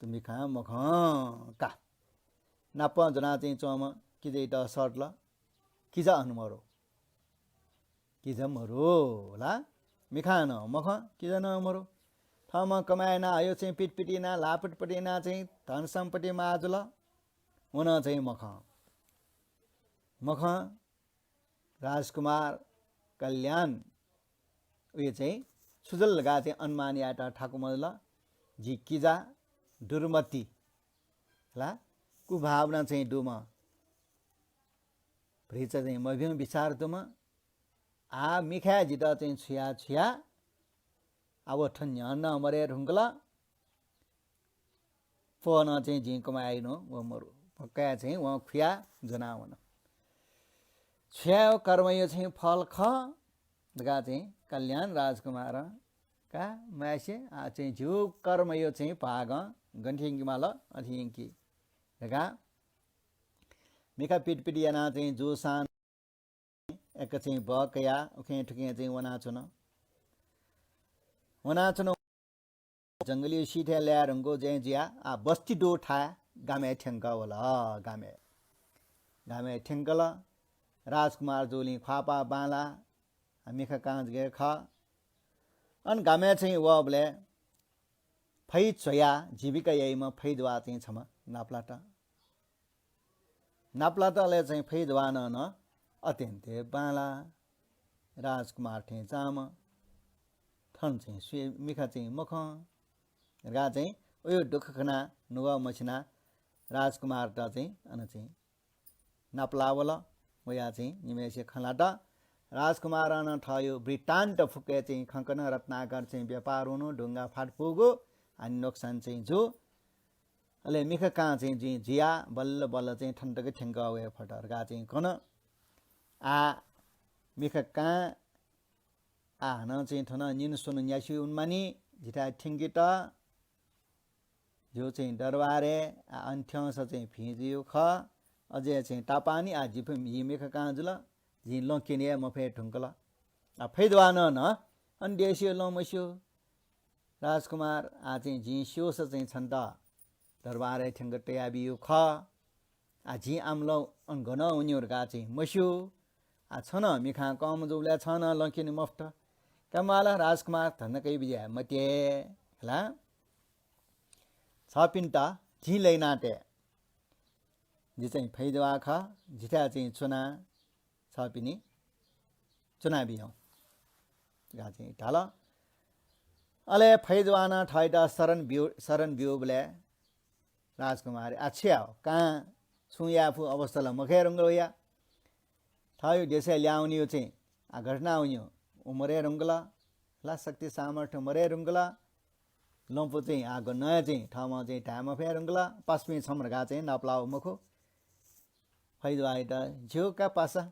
थ्व मिखां मखं का। नापं ज्वनाः चाहिँ च्वंम्ह किजायात सःतल। किजा अन मरु। किजा मरु ला? मिखां नं मखं, किजा नं मरु। थःम्हं कमाय् यानाः हयो चाहिँ पिटपिट यानाः, ल्हाःपटपट यानाः चाहिँ धन सम्पत्ति माः जुल। व नं चाहिँ मखं। मखं, राजकुमार कल्याण उयो चाहिँ छु जुल धकाः चाहिँ अनुमान यायेत थाकु मजुल। जि किजा दुर्मति ला, कुभावना चाहिँ दुम्ह, भतिचा चाहिँ मभिं बिचार दुम्ह। आः मिखाय् जितः चाहिँ छु याये छु याये, आः व थन न्ह्यःने मरये धुंकल। प्वः नं चाहिँ जिं कमाय् यानागु व मरु। फक्कया चाहिँ वं खुयाः ज्वनाः वन। छु याये, कर्मया चाहिँ फल खः धकाः चाहिँ कल्याण राजकुमारं का माय्से, आः चाहिँ झीगु कर्मया चाहिँ भागं गन थ्यंके माल, अथे यंकी धकाः मिखा पिटपिट यानाः चाहिँ जूसां एक चाहिँ बः कयाः उखें थुखें चाहिँ वनाच्वन। वनाच्वन। जंगलय् सिथय् लाये धुंकूगु चाहिँ जुयाः आः बस्ती दुगु थाय् गामय् थ्यंकः वल। गामय्, गामय् थ्यंकल। राजकुमार जूगुलिं ख्वाःपाः बांलाः। आः मिखा कां जक हे खः। अन गामय् चाहिँ वःबलय् फै च्वयाः जीविका याइम्ह फैदुवाः चाहिँ छम्ह नापलात। नापलात, अले चाहिँ फैदुवानं नं अत्यन्त हे बांलाः। राजकुमार थें चाःम्ह, थन चाहिँ सुया मिखा चाहिँ मखं। धकाः चाहिँ उयो दुःख खनाः नुगः मछिनाः राजकुमारत चाहिँ अन चाहिँ नापलाः वल। वयाः चाहिँ निम्हय्सित खँ ल्हात। राजकुमारं नं थःयो वृत्तान्त फुक्कय् चाहिँ खँ कन। रत्नाकर चाहिँ व्यापार हुनु, ढुङ्गा फाटपुगु, हानि नोक्सान चाहिँ जू। अले मिखा कां चाहिँ जुइ जुयाः बल्ल बल्ल चाहिँ थन तक थ्यंकः वये फत धकाः चाहिँ कन। आः मिखा कां आः हानं चाहिँ थन निन्हु स्वन्हु न्यासि वनेमानि, जिथाय् थ्यंकेत। जिगु चाहिँ दरबारय् आः अन थ्यंसा चाहिँ भिं जुइगु खः। अझ चाहिँ तापाःनि आः जिपिं हि मिखा कां जुल, जिं लँ क्यने हे मफये धुंकल। आः फैजवानं नं अन देशया लँ मस्यू। राजकुमार, आः चाहिँ जिं स्यूसा चाहिँ छन्त दरबारय् थ्यंक तयाबिइगु खः। आः जिं आम्लं अन गनं वनेगु धकाः चाहिँ मस्यू। आः छ नं मिखां कःम्ह जूबलय् छं नं लँ क्यने मफुत। का म्वाल राजकुमार, धन्दा कयाबिज्याये मते हला। छपिन्त जिं लय् याना तये। जि चाहिँ फैजवा खः, जिथाय् चाहिँ च्वना छपिनि च्वनाबियौँ धकाः चाहिँ धाल। अले फैजवानं थःत शरण ब्यू, शरण ब्यूबलय् राजकुमार आः छु याये, कां छुं याये फु अवस्था ला मखये धुंकल वया। थःयो देशय् ल्याहां वनीगु चाहिँ आः घटना वनीगु, व मरये धुंकल ला, शक्ति सामर्थ्य मरये धुंकल। लँपु चाहिँ आः गनं चाहिँ थःम्हं चाहिँ धाये मफये धुंकल। पासापिं छम्ह धकाः चाहिँ नापलाः वःगु मखु। फैजवायात, ज्यू का पासा,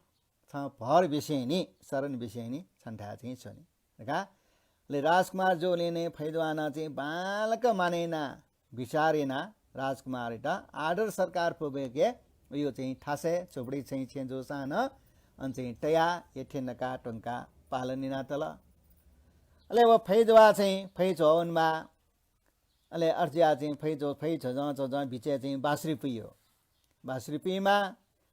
छं भर बिसेंनि, शरण बिसेंनि छन्थाय् चाहिँ च्वने धकाः। अले राजकुमार जूबलय् नं फैजवानं चाहिँ बांलाक मानय् यानाः, विचार यानाः राजकुमारयात आदर सत्कार पूर्वक हे उयो चाहिँ थासय् झोपडी चाहिँ छेँ जूसां नं अन चाहिँ तयाः यथेनकाः त्वंकाः पालन यानातल। अले व फैजवा चाहिँ फैझ्वः वनेमाः। अले अथे जुयाः चाहिँ फै झ्व-, फै झ्वझ्वं झ्वझ्वं बिचय् चाहिँ बाँसुरी पुइयो। बाँसुरी पुइमाः,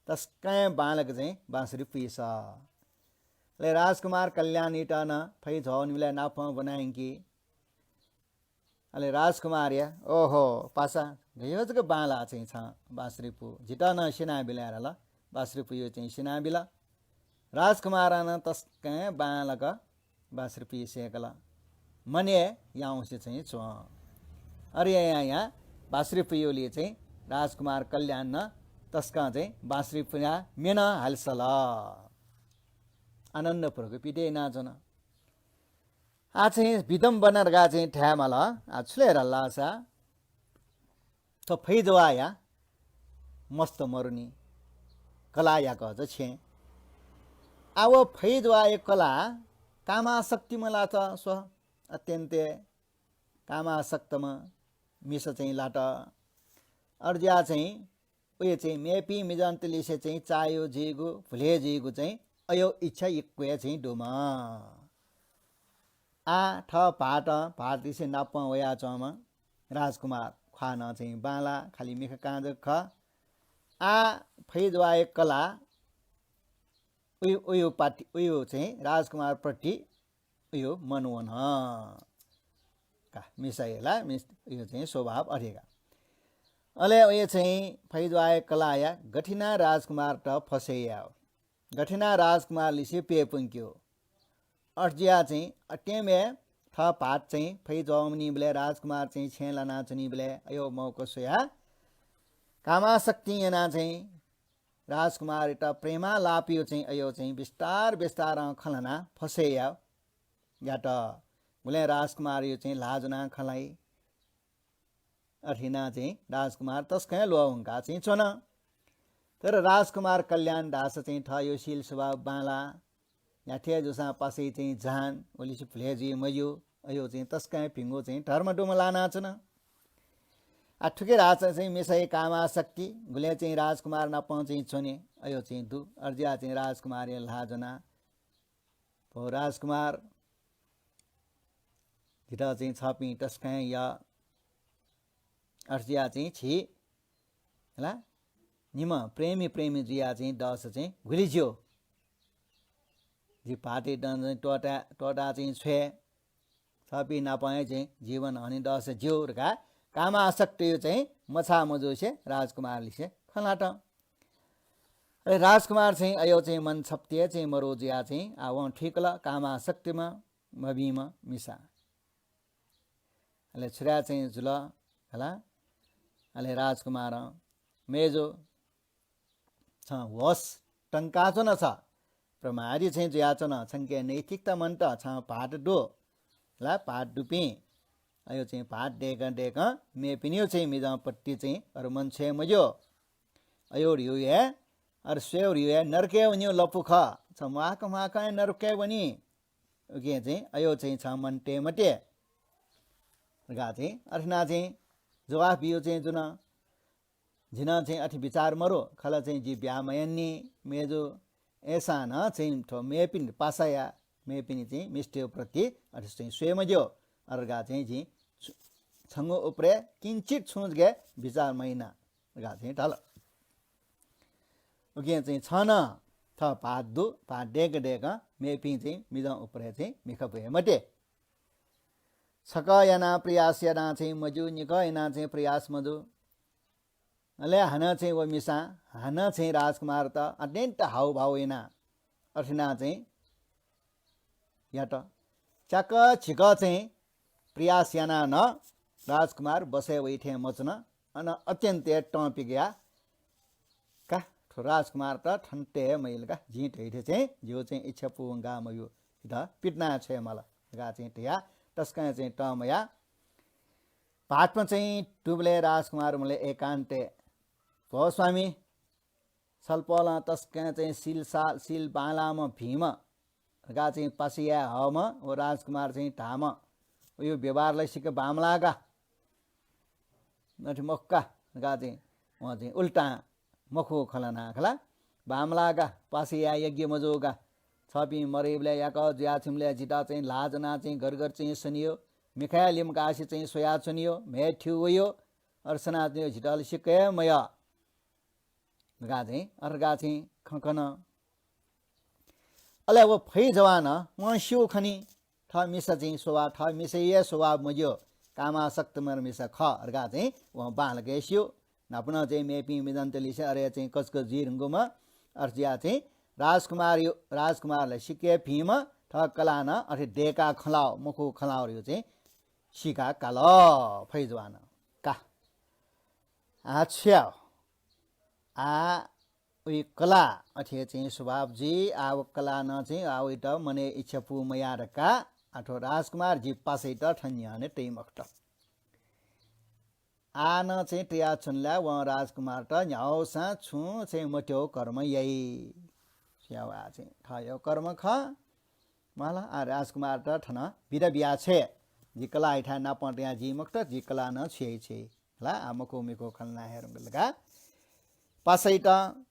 तसकं बांलाक चाहिँ बाँसुरी पुइस। अले राजकुमार कल्याणयात नं फै झ्वः वनेबलय् नापं ब्वना यंकी। अले राजकुमारया, ओहो, पासा, गय् जक बांलाः चाहिँ छं बाँसुरी पु। जितः नं स्यनाबिल धाल, बाँसुरी पुइयो चाहिँ स्यनाबिल। राजकुमारं नं तसकं बांलाक बाँसुरी पुइ सय्‌कल। मनय् याउँसे चाहिँ च्वं। अरे यां यां बाँसुरी पुइयोलिं चाहिँ राजकुमार कल्याणं तसकं चाहिँ बाँसुरी पुयाः म्ये नं हालिसल। आनन्दपूर्वक पिदे यानाच्वन। आः चाहिँ विडम्बना धकाः चाहिँ धायेमाल। आः छु लय् धाल धाःसा थ्व फैजवाया मस्त मरुनि, कलाः याकःचा छेँ। आः व फैजवाया कलाः कामासक्तिम्ह लात स्व, अत्यन्त कामासक्तम्ह मिसा चाहिँ लात। अथे जुयाः चाहिँ उयो चाहिँ मेपिं मिजंतलिसे चाहिँ चाःह्यू जुइगु, भुले जुइगु चाहिँ अयो इच्छा यक्व हे चाहिँ दुम्ह। आः थः भाःतं, भाःतिसे नापं वयाच्वंम्ह राजकुमार ख्वाः नं चाहिँ बांलाः, खालि मिखा कां जक खः। आः फैजवाया कलाः उयो, उयो पाति, उयो चाहिँ राजकुमारप्रति उयो मन वन। का, मिसाया ला मिस, उयो चाहिँ स्वभाव अथे का। अले उयो चाहिँ फैजवाया कलाःया गथे यानाः राजकुमारत फसय् यायेगु, गथे यानाः राजकुमारलिसे प्यपुंकेगु। अथे जुयाः चाहिँ अथेम्ह हे थः भाःत चाहिँ फैजवाः वनीबलय्, राजकुमार चाहिँ छेँय् लानाच्वनीबलय् अयो मौका स्वयाः कामासक्तिं यानाः चाहिँ राजकुमारयात प्रेमालापयो चाहिँ अयो चाहिँ बिस्तार बिस्तारं खँ ल्हानाः फसय् यायेगु यात। गुलें राजकुमारयो चाहिँ ल्हाः ज्वनाः खँ ल्हाइ। अथे यानाः चाहिँ राजकुमार तसकं ल्वःवंकाः चाहिँ च्वन। तर राजकुमार कल्याण धाःसा चाहिँ थःयो शील स्वभाव बांलाः। न्ह्याथे जूसां पासाया चाहिँ जहान, वलिसे भुले जुइ मज्यू। अयो चाहिँ तसकं भिंगु चाहिँ धर्म दुम्ह लानाच्वन। आः थुके धाःसा चाहिँ मिसाया कामासक्ति, गुलें चाहिँ राजकुमार नापं चाहिँ च्वने, अयो चाहिँ दु। अथे जुयाः चाहिँ राजकुमारया ल्हाः ज्वनाः, भो राजकुमार, जितः चाहिँ छपिं तसकं यः। अथे जुयाः चाहिँ छि हला, निम्ह प्रेमी प्रेमी जुयाः चाहिँ दःसा चाहिँ गुलि ज्यू। जि भाःतयात चाहिँ त्वःता, त्वःताः चाहिँ छ्वये। छपिं नाप हे चाहिँ जीवन हने दःसा ज्यू धकाः कामासक्तियो चाहिँ मछाः मजूसे राजकुमारलिसे खँ ल्हात। अले राजकुमार चाहिँ अयो चाहिँ मन छप्तिया चाहिँ मरु जुयाः चाहिँ आः वं थुइकल, कामासक्तिम्ह मभिंम्ह मिसा। अले छुराय् चाहिँ जुल हला। अले राजकुमारं, मय्जु, छं होस तंकाच्वन छ, प्रमादी चाहिँ जुयाच्वन, छंके नैतिकता मन्त, छं भाःत दु हला, भाःत दुपिं। अयो चाहिँ भाःत दय्कं दय्कं मेपिनियो चाहिँ मिजंपट्टि चाहिँ अरु मन छ्वये मज्यू। अयो ह्रिउ हे, अरु स्वयेउ ह्रिउ हे नरकय् वनियो लपु खः। छ म्वाक म्वाकं हे नरकय् वनी। उकिं चाहिँ अयो चाहिँ छं मन तये मते धकाः चाहिँ अथे याना चाहिँ जवाफ बियो चाहिँ जुन। जिं नं चाहिँ अथे बिचार मरु, खला चाहिँ जि ब्याहा मयानि मय्जु। अय्सां नं चाहिँ थ्व मेपिनि पासाया, मेपिनि चाहिँ मिस्तय् प्रति अथे चाहिँ स्वये मज्यू। अरगा चाहिँ जिं छु-, छंगु उपरे किंचित छुं जक बिचार मयाना धकाः चाहिँ धाल। उकिं चाहिँ छं नं थः भाःत दु, भाःत दय्कं दय्कं मेपिं चाहिँ मिजं उपरे चाहिँ मिखा ब्वये मते। छकः यानाः प्रयास यानाः चाहिँ मज्यू, निकः यानाः चाहिँ प्रयास मजू। अले हानं चाहिँ व मिसां हानं चाहिँ राजकुमारत अत्यन्त हाउभाउ यानाः अथे यानाः चाहिँ यात। च्याकः झिकः चाहिँ प्रयास यानाः नं राजकुमार बसय् वइ थें मच्वन। अन अत्यन्त हे तं पिकयाः, का, थ्व राजकुमारत थन तये हे मजिल का, जिं धयाथें चाहिँ जिगु चाहिँ इच्छा पूवंका मज्यू, जितः पितिना छ्वये माल धकाः चाहिँ धयाः तसकं चाहिँ तंम्वयाः भाःतम्ह चाहिँ दुबलय् राजकुमार म्हलय् एकान्तय्, भो स्वामी, छलपोलं तसकं चाहिँ शील सा-, शील बांलाःम्ह भिंम्ह धकाः चाहिँ पासा याये हःम्ह व राजकुमार चाहिँ धाःम्ह, वयो व्यवहारलाई सिक्क बांमलाः का, अथे मखु का धकाः चाहिँ वं चाहिँ उल्टां मखु खँ ल्हानाः खला। बांमलाः का, पासा याये योग्य मजू का। छपिं मरइबलय् याकः जुयाच्वंबलय् जितः चाहिँ ल्हाः ज्वनाः चाहिँ गरगर चाहिँ स्वनियो, मिखाय् लिमकासे चाहिँ स्वयाच्वनियो, म्हय् थ्यू वयो, अथे सनाच्वनियो, जितः ला सिक्क हे मयः धकाः चाहिँ अथे धकाः चाहिँ खँ कन। अले व फैजवानं वं स्यू खनी, थः मिसा चाहिँ स्वभाव, थः मिसाया स्वभाव मज्यू, कामासक्तम्ह मिसा खः धकाः चाहिँ वं बांलाक हे स्यू। न्हापा नं चाहिँ मेपिं मिजंतलिसे अथे चाहिँ कचकच जुइ धुंकूम्ह, अथे जुयाः चाहिँ राजकुमार, राजकुमारलाई सिक्क हे भिंम्ह, थः कलाः नं अथे दय्काः खँ ल्हाः, मखु खँ ल्हाःगु चाहिँ सीकाः काल फैजवानं। का, आः छु याये? आः वइ कलाः अथे चाहिँ स्वभाव जुइ, आः व कलाः नं चाहिँ आः वइत मनय् इच्छा पू मयाः धकाः आः थ्व राजकुमार जि पासायात थन न्ह्यःने तइ मखुत। आः नं चाहिँ तयाच्वन ला वं राजकुमारत न्ह्याःसां छुं चाहिँ मथ्यंगु कर्म याइ। छु याये आः चाहिँ थःगु कर्म खः। माल, आः राजकुमारत थन बिदा बियाछ्वये। जि कलाःयाथाय् नापं तयाः जुइ मखुत, जि कलाः नं छु याइ छु याइ। ला, आः मखु मिखु खँ ल्हाना हे धुंकल का। पासायात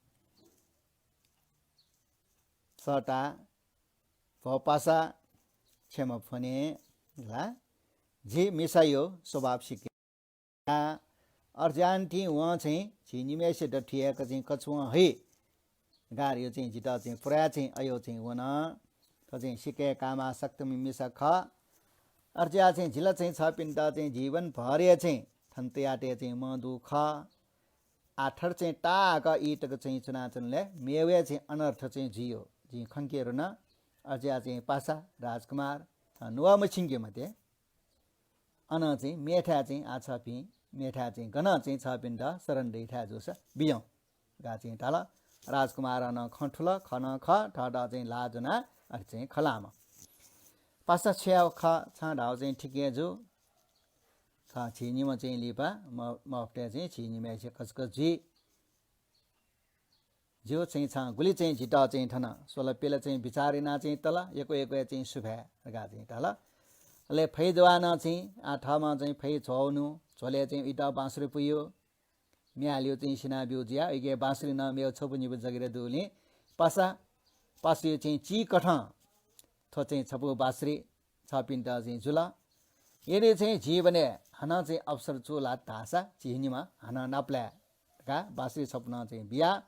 सःताः, भो पासा, क्षमा फ्वने ला, जि मिसाया स्वभाव सिके। अथे यानाः वं चाहिँ झी निम्हय्सित थुइक चाहिँ कछुं हइ। गाह्रो चाहिँ जितः चाहिँ पुरा चाहिँ अयो चाहिँ वन। थ्व चाहिँ सिक्क हे कामासक्तम्ह मिसा खः। अथे जुयाः चाहिँ जिल चाहिँ छपिन्त चाहिँ जीवनभर हे चाहिँ थन तयातये चाहिँ मं दु खः। आः थथे चाहिँ ताःहाकः ई तक चाहिँ च्वनाच्वनेबलय् मेवय् चाहिँ अनर्थ चाहिँ जुइयो। जिं खंके धुन। अथे जुयाः चाहिँ पासा, राजकुमार, नुगः मछिंके मते। अन चाहिँ मेथाय् चाहिँ आः छपिं, मेथाय् चाहिँ गन चाहिँ छपिन्त शरण दइथाय् जूसा बिज्याहुँ धकाः चाहिँ धाल। राजकुमारं नं खँ थुल, खः नं खः, थःत चाहिँ ल्हाः ज्वनाः अथे चाहिँ खँ ल्हाःम्ह। पासा, छु याये खः, छं धाःगु चाहिँ ठीक हे जू। खः, झी निम्ह चाहिँ लिपा म-, मफुतय् चाहिँ झी निम्हय्सित कचकच जुइ। ज्यू, चाहिँ छं गुलि चाहिँ जितः चाहिँ थन स्वल पिल चाहिँ बिचाः यानाः चाहिँ तल, यक्व यक्व चाहिँ सुभाय् धकाः चाहिँ धाल। अले फैजवानं चाहिँ आः थःम्हं चाहिँ फै झ्वःवनु, झ्वलय् चाहिँ इतः बाँसुरी पुइयो। म्ये हालेगु चाहिँ सिनाब्यू जुयाः, उइके बाँसुरी नं मेगु छपु निपु जक हे दुलिं पासा, पासाया चाहिँ चिकथं थ्व चाहिँ छपु बाँसुरी छपिन्त चाहिँ जुल। यदि चाहिँ जीवनय् हानं चाहिँ अवसर चूलात धाःसा झी निम्ह हानं नापलाये धकाः बाँसुरी छपु नं चाहिँ बियाः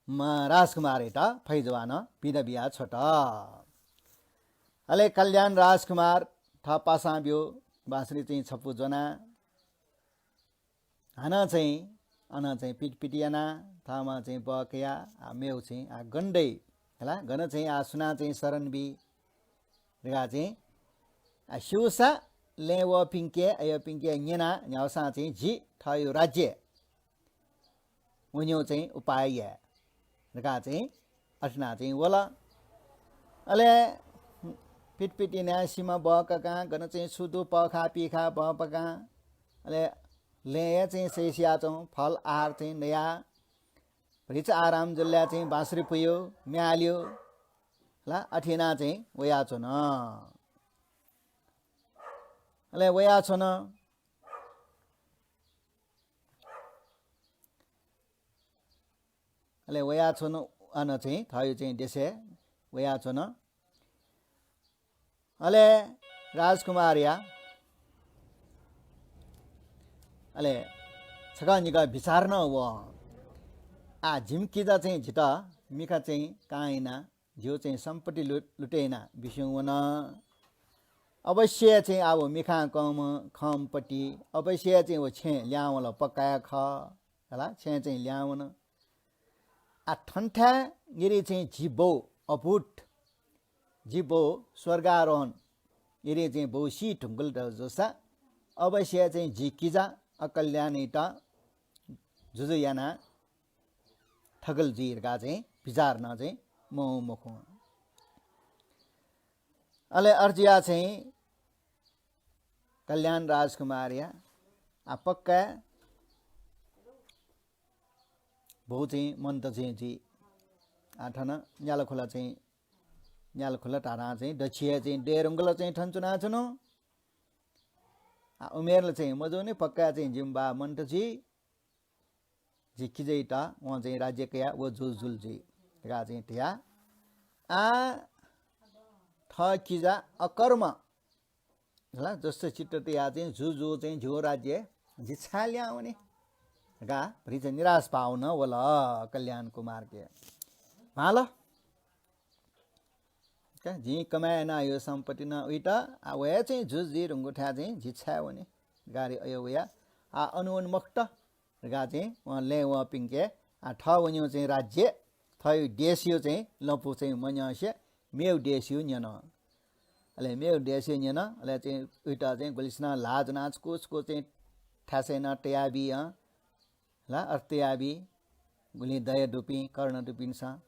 म राजकुमारयात फैजवानं बिदा बियाछ्वत। अले कल्याण राजकुमार थः पासां ब्यूगु बाँसुरी चाहिँ छपु ज्वनाः हानं चाहिँ अन चाहिँ पिटपिट यानाः थःम्हं चाहिँ बः कयाः आः मेगु चाहिँ आः गन दइ हला, गन चाहिँ आः सुनां चाहिँ शरण बी धकाः चाहिँ आ, स्यूसा लँय् वःपिन्के, अय्‌पिन्के न्यनाः न्ह्याःसां चाहिँ जि थःयु राज्य वनेगु चाहिँ उपाय याये धकाः चाहिँ अथे यानाः चाहिँ वल। अले पिटपिट यानाः सिमा बहकाकां, गन चाहिँ छु दु पःखाः पिखाः बहकाकां, अले लँय् हे चाहिँ सय्‌सियाच्वं, फल आहार चाहिँ नयाः, भतिचा आराम जुलय् चाहिँ बाँसुरी पुयो, म्ये हाल्यो ला, अथे यानाः चाहिँ वयाच्वन। अले वयाच्वन। अले वयाच्वन, अन चाहिँ थःयु चाहिँ देशय् वयाच्वन। अले राजकुमारया, अले छकः निकः बिचाः नं वः। आ, जिमि किजा चाहिँ जितः मिखा चाहिँ कां यानाः जिगु चाहिँ सम्पत्ति लु-, लुटे यानाः बिस्युं वन। अवश्य चाहिँ आः व मिखां कंम्ह खंम्ह पति, अवश्य चाहिँ व छेँ ल्याहां वल पक्का हे खः। हला, छेँ चाहिँ ल्याहां वन। आ, थनथाय् यदि चाहिँ जि बौ अभूत, जि बौ स्वर्गारोहण यदि चाहिँ बौ सी धुंकल जूसा, अवश्य चाहिँ जि किजा अकल्याणयात जुजु यानाः थकल जुइ धकाः चाहिँ बिचाः नं चाहिँ मवं मखु। अले अथे जुयाः चाहिँ कल्याण राजकुमारया आ पक्का बौ चाहिँ मन्त चाहिँ जुइ। आ, थन न्यालाखुला चाहिँ, न्यालाखुला धारां चाहिँ दछि हे चाहिँ दयेधुंकल चाहिँ थन च्वनाच्वन। आ, उमेर ला चाहिँ मजूनि, पक्का चाहिँ जिमि बा मन्त जुइ। जि किजायात वं चाहिँ राज्य कयाः व जुजु जुल जुइ धकाः चाहिँ धया। आ, थः किजा अकर्म, हला, जस्तो चित्त तयाः चाहिँ जुजु चाहिँ झ्यू राज्य जि छाय् ल्याहां वने धकाः भतिचा निराश भाव नं वल कल्याण कुमारके। भाल का, जिं कमाय् यानाः यो सम्पत्ति नं उइत, आ, व हे चाहिँ जुजु जुइ धुंकूथाय् चाहिँ जि छाय् वने। गारि अयो वया, आ, अन वने मखुत धकाः चाहिँ वं लँय् वःपिन्के, आ, थः वनेगु चाहिँ राज्य, थःयु देशयु चाहिँ लँपु चाहिँ मन्यंसे मेगु देशयु न्यन। अले मेगु देशयु न्यन, अले चाहिँ उइत चाहिँ गुलिसिनं ल्हाः ज्वनाः छकू छकू चाहिँ थासय् नं तयाबी हं। ला, अथे तयाबी, गुलिं दया दुपिं, करुणा दुपिन्सं।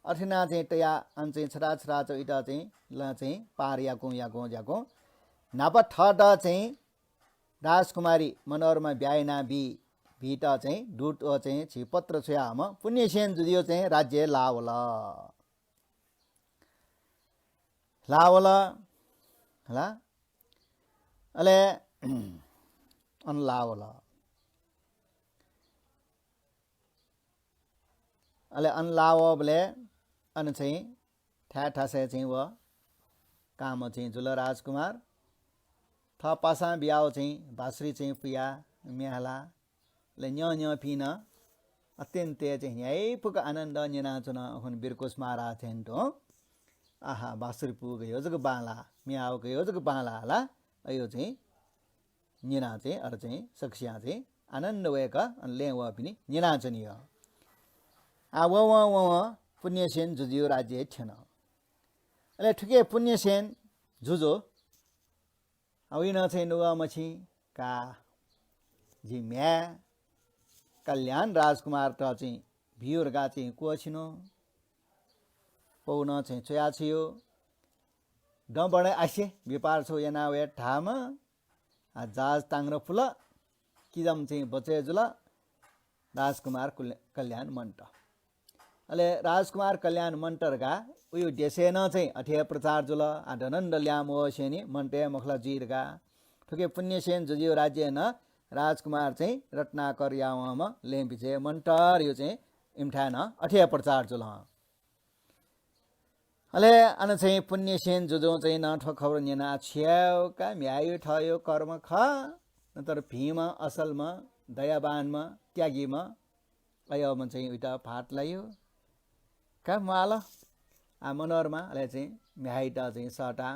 अथे यानाः चाहिँ तयाः अन चाहिँ छता छता चाहिँ उइत चाहिँ ला चाहिँ पार याकुं याकुं याकुं न्हापा थःत चाहिँ राजकुमारी मनोरमा ब्याहा यानाबी, बीत चाहिँ दूत व चाहिँ झी पत्र छ्वयाम्ह पुण्यसेन जुजुया चाहिँ राज्य लाः वल। लाः वल, हला। अले अन लाः वल। अले अन लाः वःबलय् अन चाहिँ थाय् थासय् चाहिँ व कांम्ह चाहिँ जुल राजकुमार। थः पासां बियाव चाहिँ बाँसुरी चाहिँ पुयाः म्ये हालाः। अले न्यं न्यंपिं नं अत्यन्त हे चाहिँ न्ह्याइपुक आनन्द न्यनाच्वन। अखुन बिरकुस महाराज थें तुं, आहा, बाँसुरी पु गयो जक बांलाः, म्ये हाउ गयो जक बांलाः ला, अयो चाहिँ न्यनाः चाहिँ अले चाहिँ सकसियां चाहिँ आनन्द वय्क अन लँय् वःपिनि न्यनाच्वनी। आ, ववं ववं पुण्यसेन जुजुया राज्यय् थ्यन। अले थुके पुण्यसेन जुजु, आ, वय्कलं चाहिँ नुगः मछिं का, जि म्ह्याय् कल्याण राजकुमारत चाहिँ बियु धकाः चाहिँ क्वःछिनु। पौ नं चाहिँ च्वयाछियु। दँ बढे आसे, व्यापार छौ याना वये धाःम्ह, आ, जहाज तांग्र पुल, किजाम्ह चाहिँ बचय् जुल, राजकुमार कुल-, कल्याण मन्त। अले राजकुमार कल्याण मन्त धकाः उयो देशय् नं चाहिँ अथे हे प्रचार जुल। आ, धनन्द ल्यामोहसेनी मन्त हे मखुला जुइ धकाः। थुके पुण्यसेन जुजुया राज्यय् नं राजकुमार चाहिँ रत्नाकर यावंम्ह लँय् बिचय् मन्त धयो चाहिँ इमिथाय् नं अथे हे प्रचार जुल। अले अन चाहिँ पुण्यसेन जुजुं चाहिँ नं थ्व खबर न्यनाः छु यायेगु का, म्ह्याय् थःयो कर्म खः, नतर भिंम्ह, असलम्ह, दयावानम्ह, त्यागीम्ह, अय्म्ह चाहिँ उइत भाःत लायो। का म्वाल। आ, मनोरमा, अले चाहिँ म्ह्याय्‌यात चाहिँ सःता।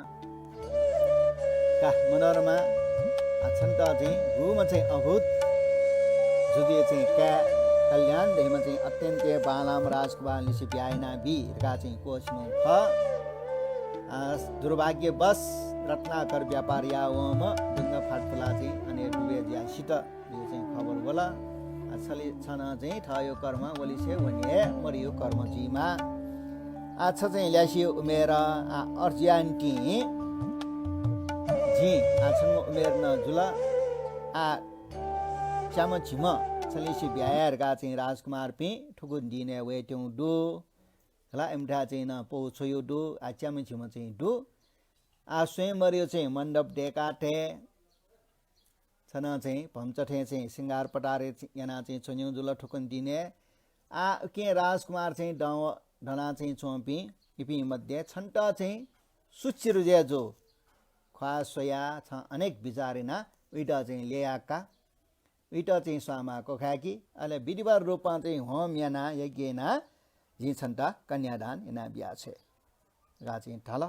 का मनोरमा, आ, छन्त चाहिँ गुम्ह चाहिँ अभूत जुजुया चाहिँ काय् कल्याण धइम्ह चाहिँ अत्यन्त हे बांलाम्ह राजकुमारलिसे ब्याहा यानाबी धकाः चाहिँ क्वःछिनु खः। आ, दुर्भाग्यवश रत्नाकर व्यापार यावंम्ह दुंगा फातफुला चाहिँ अन हे डुबे जुयाः सित धइगु चाहिँ खबर वल। आ, छलि छन चाहिँ थःयो कर्म वलिसे वने हे मरियो कर्म जुइमा। आ, छ चाहिँ ल्यासी उमेर, आ, अर्जुयान्टिं जिं, आ, छंगु उमेर नं जुल। आ, च्याम्ह झिम्ह छलिसे ब्याहा याये धकाः चाहिँ राजकुमारपिं थुकुन्दिनय् वयेत्यंगु दु। खला, इमिथाय् चाहिँ नं पौ छ्वयु दु, आ, च्याम्ह झिम्ह चाहिँ दु। आ, स्वयंवरयो चाहिँ मण्डप दय्कातये। छन चाहिँ भम्चा थें चाहिँ सिंगार पटार याना चाहिँ च्वन्यु जुल थुकुन्दिनय्। आ, उकिं राजकुमार चाहिँ दं दना चाहिँ च्वंपिं इपिं मध्ये छन्त चाहिँ सुचिरुजय् जु ख्वाः स्वया छं अनेक विचार याना उइत चाहिँ ल्ययाका। उइत चाहिँ स्वांमा क्वखाय्कि, अले विधिवत रूपं चाहिँ होम याना यज्ञ याना जिं छन्त कन्यादान याना बियाछ्वये धकाः चाहिँ धाल।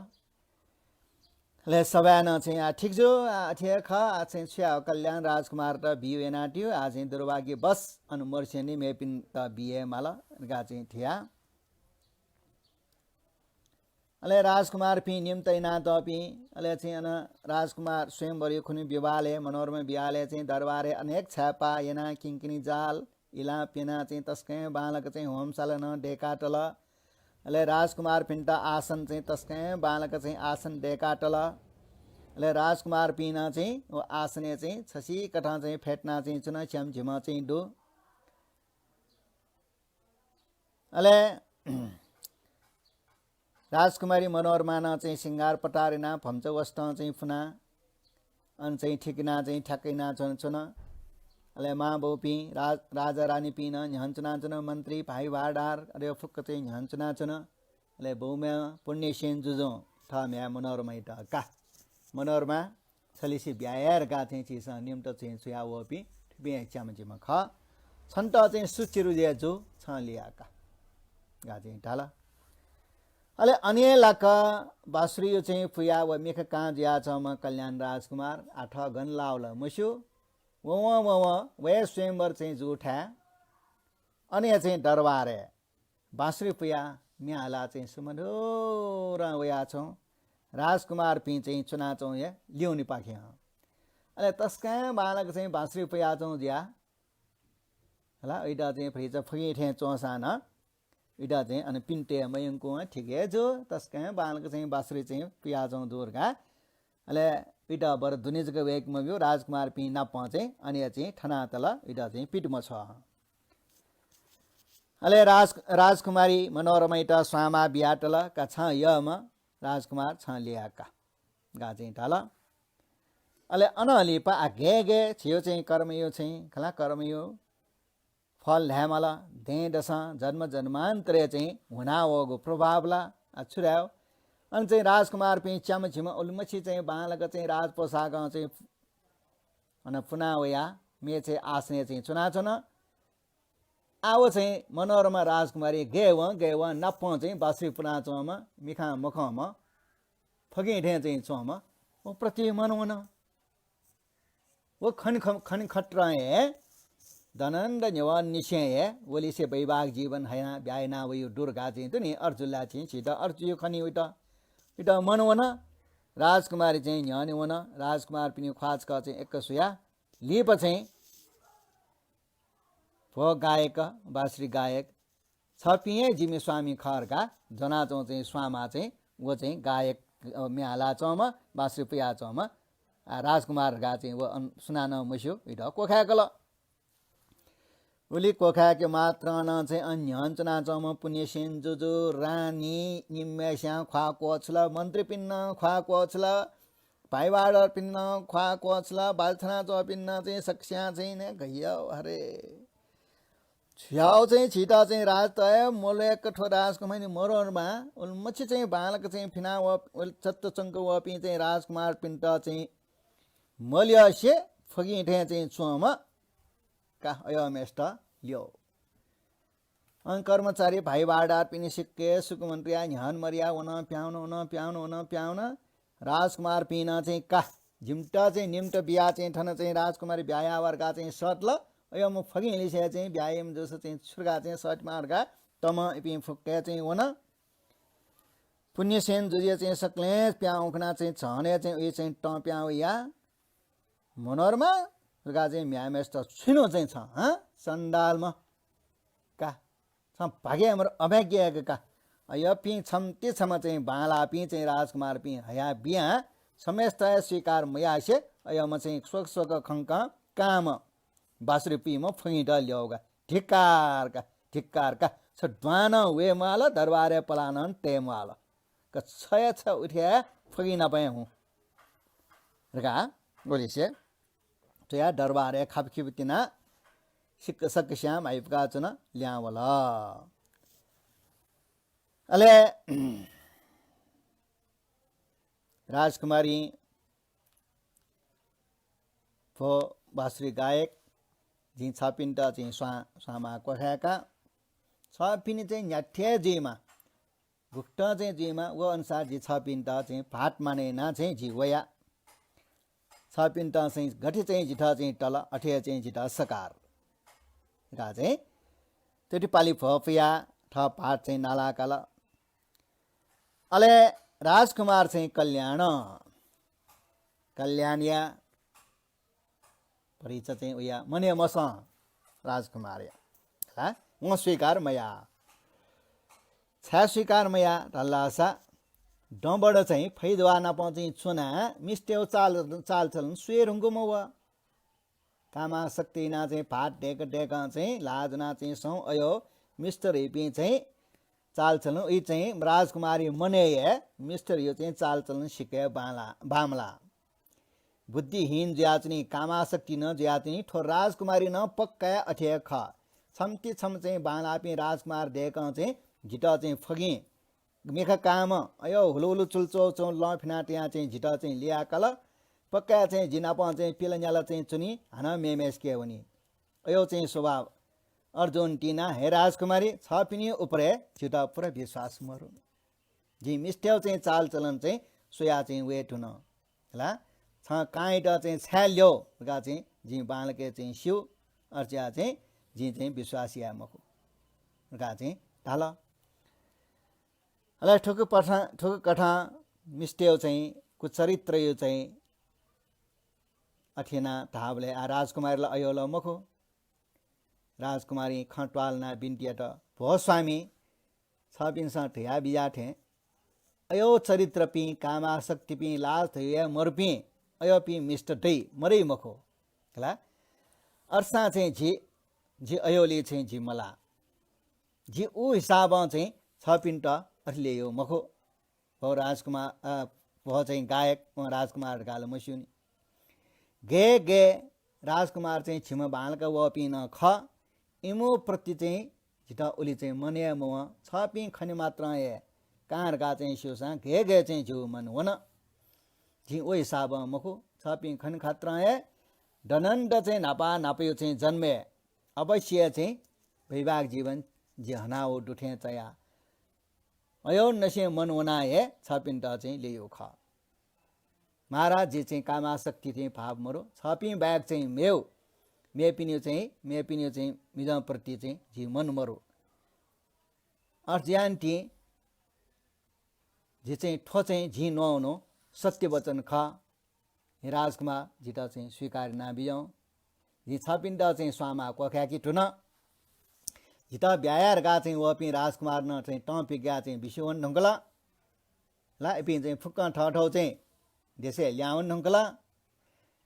अले सभाय् नं चाहिँ आ ठीक जु, आ अथे हे खः, आ चाहिँ छु याये, कल्याण राजकुमारत बियु यानादियु, आ चाहिँ दुर्भाग्यवश अन मरुसेंलि मेपिन्त बिये माल धकाः चाहिँ थिया। अले राजकुमारपिं निम्त यानातःपिं, अले चाहिँ अन राजकुमार स्वयंवरयो खुन्हु विवाहलय्, मनोरमा विवाहलय् चाहिँ दरबारय् अनेक छाय्पाः याना किंकिनी जाल इलाप याना चाहिँ तसकं बांलाक चाहिँ होमशाला नं दय्कातल। अले राजकुमारपिन्त आसन चाहिँ तसकं बांलाक चाहिँ आसन दय्कातल। अले राजकुमारपिं नं चाहिँ व आसनय् चाहिँ छसिकथं चाहिँ फ्यतुना चाहिँ च्वन, च्याम्ह झिम्ह चाहिँ दु। अले राजकुमारी मनोरमा नं चाहिँ सिंगार पटार याना भम्चा वस्त्रं चाहिँ फुना अन चाहिँ थिकिना चाहिँ ठ्याक्क याना च्वन, च्वन। अले मांबौपिं, राज-, राजा रानीपिं नं न्ह्यःने च्वनाच्वन, मन्त्री, भाइ भाडार, अले फुक्क चाहिँ न्ह्यःने च्वनाच्वन। अले बौम्ह पुण्यसेन जुजुं थः म्ह्याय् मनोरमायात का, मनोरमा, छलिसे ब्याहा याये धकाः चाहिँ झीसं निम्त चाहिँ छ्वया वःपिं थुपिं हे च्याम्ह झिम्ह खः। छन्त चाहिँ सुचिरुजय् जु, छं ल्यया का धकाः चाहिँ धाल। अले अन हे लाक्क बाँसुरीयो चाहिँ पुया व मिखा कां जुयाच्वंम्ह कल्याण राजकुमार आः थः गन लावल मस्यू। ववं ववं व हे स्वयंवर चाहिँ जूथाय् अन हे चाहिँ दरबारय् बाँसुरी पुया म्ये हालाः चाहिँ सुमधुरं वयाच्वं। राजकुमारपिं चाहिँ च्वनाच्वं हे ल्यूनेपाखें। अले तसकं बांलाक चाहिँ बाँसुरी पुयाच्वं जुया। हला, उइत चाहिँ भतिचा फुकिं थें च्वंसां नं उइत चाहिँ अन पिने तये मयंकुं ठीक हे जू, तसकं बांलाक चाहिँ बाँसुरी चाहिँ पुयाच्वं दु धकाः। अले उइत बरु दुने जक वय्के मब्यू, राजकुमारपिं नाप चाहिँ अन हे चाहिँ थनातल, उइत चाहिँ पित मछ्वः। अले राज-, राजकुमारी मनोरमायात स्वांमा बियातल, का छं यःम्ह राजकुमार छं ल्यया का धकाः चाहिँ धाल। अले अनं लिपा आः गय् गय् झीयो चाहिँ कर्मयो चाहिँ खला कर्मयो फल धायेमाल, दँय्‌दसं जन्म जन्मान्तरय् चाहिँ हुना वःगु प्रभाव ला, आ, छु धायेगु। अन चाहिँ राजकुमारपिं च्याम्ह झिम्ह उलिमछि चाहिँ बांलाक चाहिँ राजपोशाकं चाहिँ अन पुना वया मेचय् आसनय् चाहिँ च्वनाच्वन। आः व चाहिँ मनोरमा राजकुमारी गय् वं गय् वं नापं चाहिँ बाँसुरी पुनाच्वंम्ह मिखां मखंम्ह फुकिं थें चाहिँ च्वंम्ह व प्रति मन वन। व खनि ख-, खनि खत्रं हे दनन्द न्ह्यवंनिसें हे वलिसे वैवाहिक जीवन हयाना ब्याहा याना वयु दुर्गा चाहिँ दु नि, अर्जुला चाहिँ झीत अर्जुयो खनि उइत, उइत मन वन। राजकुमारी चाहिँ न्ह्यःने वन। राजकुमारपिनि ख्वाः छकः चाहिँ एक्क सुया लिपा चाहिँ भो गायक, बाँसुरी गायक, छपिं हे जिमि स्वामी खः धकाः ज्वनाच्वं चाहिँ स्वांमा चाहिँ व चाहिँ गायक, अ, म्ये हालाच्वंम्ह, बाँसुरी पुयाच्वंम्ह, आ, राजकुमार धकाः चाहिँ व अन सुनानं मस्यू, उइत क्वखाय्कल। उलि क्वखाय्के मात्रं नं चाहिँ अन न्ह्यःने च्वनाच्वंम्ह पुण्यसेन जुजु, रानी, निम्हय्सियां ख्वाः क्वःछुल, मन्त्रीपिन्नं ख्वाः क्वःछुल, भाइभाडारपिन्नं ख्वाः क्वःछुल, बाजु थनाच्वंपिन्नं चाहिँ सकसियां चाहिँ ने गय् हरे। छु याउ चाहिँ झीत चाहिँ राज तये मल्वय्क थ्व राजकुमारी मनोरमा उलिमछि चाहिँ बांलाक चाहिँ फिना व, उलि चत्तचंक वःपिं चाहिँ राजकुमारपिन्त चाहिँ मल्यसे फुकिं थें चाहिँ च्वंम्ह का अय्म्हेसित ल्यउ। अन कर्मचारी भाइभाडारपिनि सिक्क सुकुमन्त्रिया न्ह्यःने मरिया वन, प्याउन वन, प्याउन वन, प्याउन। राजकुमारपिं नं चाहिँ का, जिमित चाहिँ निमित बिया चाहिँ थन चाहिँ राजकुमारी ब्याहा याये धकाः चाहिँ सःतल। अय्म्ह फुकिं लिसे चाहिँ ब्याहा याइम्ह जूसा चाहिँ छु धकाः चाहिँ सःतेमा धकाः तमं इपिं फुक्क हे चाहिँ वन। पुण्यसेन जुजुया चाहिँ सकलें पिहां उखना चाहिँ झनय् चाहिँ उइ चाहिँ तं पिहां उया मनोरमा रुगा चाहिँ म्यामेस्त छुइनु चाहिँ छ, हँ? चण्डालम्ह का। छं भाग्य मरु, अभाग्य का। अय्‌पिं छम्ह ति छम्ह चाहिँ बांलाःपिं चाहिँ राजकुमारपिं हया बियां छम्हेसित हे स्वीकार मयासें अय्‌म्ह चाहिँ स्वक स्वक खंक कांम्ह बाँसुरी पुइम्ह फुगिं द ल्यःगा। धिक्कार का, धिक्कार का। छ द्वानं वये म्वाल, दरबारय् पलानं तये म्वाल। का छया छ उठे फुगिं नापं हुँ। रुगा, ओलिसे थ्वया दरबारय् खापखिप तिना सिक्क सक्कस्यां माइपुका च्वन, ल्यां वल। अले राजकुमारी भो बाँसुरी गायक, जिं छपिन्त चाहिँ स्वां, स्वांमा क्वथाय्‌का। छपिनि चाहिँ न्ह्याथे जुइमा, गुकथं चाहिँ जुइमा, व अनुसार जि छपिन्त चाहिँ भात माने याना चाहिँ जि वया। छपिन्त चाहिँ गथे चाहिँ जितः चाहिँ तल, अथे चाहिँ जितः सकार। का चाहिँ त्यति पालि भ्वपुया थः भात चाहिँ नालाकाल। अले राजकुमार चाहिँ कल्याण, कल्याणया परिचय चाहिँ उया मने मसं राजकुमारया। हला, वं स्वीकार मया। छाय् स्वीकार मया धल्लासा डंबड चाहिँ फैदवा नाप चाहिँ च्वना मिस्तेव चाल, चालचलन स्वये धुंकूम्ह व। कामासक्ति याना चाहिँ भात दय्‌क दय्‌कं चाहिँ लाजना चाहिँ सं अयो मिस्टर हिपिं चाहिँ चालचलन उइ चाहिँ राजकुमारी मनय् हे मिस्टर यो चाहिँ चालचलन सिके बांला, बांमला। बुद्धिहीन जुयाच्वनी, कामासक्ति नं जुयाच्वनी, थ्व राजकुमारी नं पक्का अथे हे खः। छम्ह ति छम्ह चाहिँ बांलाःपिं राजकुमार दय्‌कं चाहिँ जितः चाहिँ फुगिं मिखा कांम्ह, अयो हुलुहुलु चुलचौ चौ लं फिना तयां चाहिँ जितः चाहिँ लियाकाल। पक्का चाहिँ जि नाप चाहिँ पिल न्याल चाहिँ च्वनी, हानं मेमेसके वनी। अयो चाहिँ स्वभाव। अर्जुन तिना, हे राजकुमारी, छपिनि उपरे जितः पुरा विश्वास मरु। जिं मिस्तेव चाहिँ चालचलन चाहिँ स्वया चाहिँ वये धुन। हला, छं कांयात चाहिँ छाय् ल्यः धकाः चाहिँ जिं बांलाक चाहिँ स्यू, अथे जुयाः चाहिँ जिं चाहिँ विश्वास याये मखु धकाः चाहिँ धाल। अले थुकथं, थुकथं मिस्तेव चाहिँ कुचरित्रयो चाहिँ अथे याना धाःबलय् आ राजकुमारी ला अयो ला मखु। राजकुमारी खँ त्वालना बिन्ति यात, भो स्वामी, छपिन्सं धया बिया थें अयो चरित्रपिं, कामासक्तिपिं, लाज धयो हे मरुपिं अयोपिं मिस्त दइ, मरै मखु। हला, अर्सां चाहिँ जि, जि अयोलि चाहिँ जि मला। जि उ हिसाबं चाहिँ छपिन्त अथे ल्ययो मखु। भो राजकुमार, अ, भो चाहिँ गायक, वं राजकुमार धकाः ला मस्यूनि। गय् गय् राजकुमार चाहिँ झिम्ह बांलाक वःपिं नं खः, इमियो प्रति चाहिँ जितः उलि चाहिँ मन हे मवं। छपिं खने मात्रं हे कां धकाः चाहिँ स्यूसां गय् गय् चाहिँ जिगु मन वन। जिं व हिसाबं मखु, छपिं खने खात्रं हे दनन्द चाहिँ न्हापा न्हापायो चाहिँ जन्मय् अवश्य चाहिँ वैवाहिक जीवन जि हनावः दु थें चया। अयो नसें मन वना हे छपिन्त चाहिँ ल्ययो खः। महाराज, जि चाहिँ कामासक्ति चाहिँ भाव मरु, छपिं बाहेक चाहिँ मेव, मेपिनियो चाहिँ, मेपिनियो चाहिँ मिजं प्रति चाहिँ जि मन मरु। अथे जुयान्ति जि चाहिँ थ्व चाहिँ जिं न्ववानु सत्य वचन खः। हे राजकुमार, जितः चाहिँ स्वीकार याना बिज्याहुँ। जिं छपिन्त चाहिँ स्वांमा क्वखाय्‌के धुन। जितः ब्याहा याये धकाः चाहिँ वःपिं राजकुमार नं चाहिँ तं पिज्याः चाहिँ बिस्युं वने धुंकल। ला इपिं चाहिँ फुक्कं थःथःगु चाहिँ देशय् ल्याहां वने धुंकल।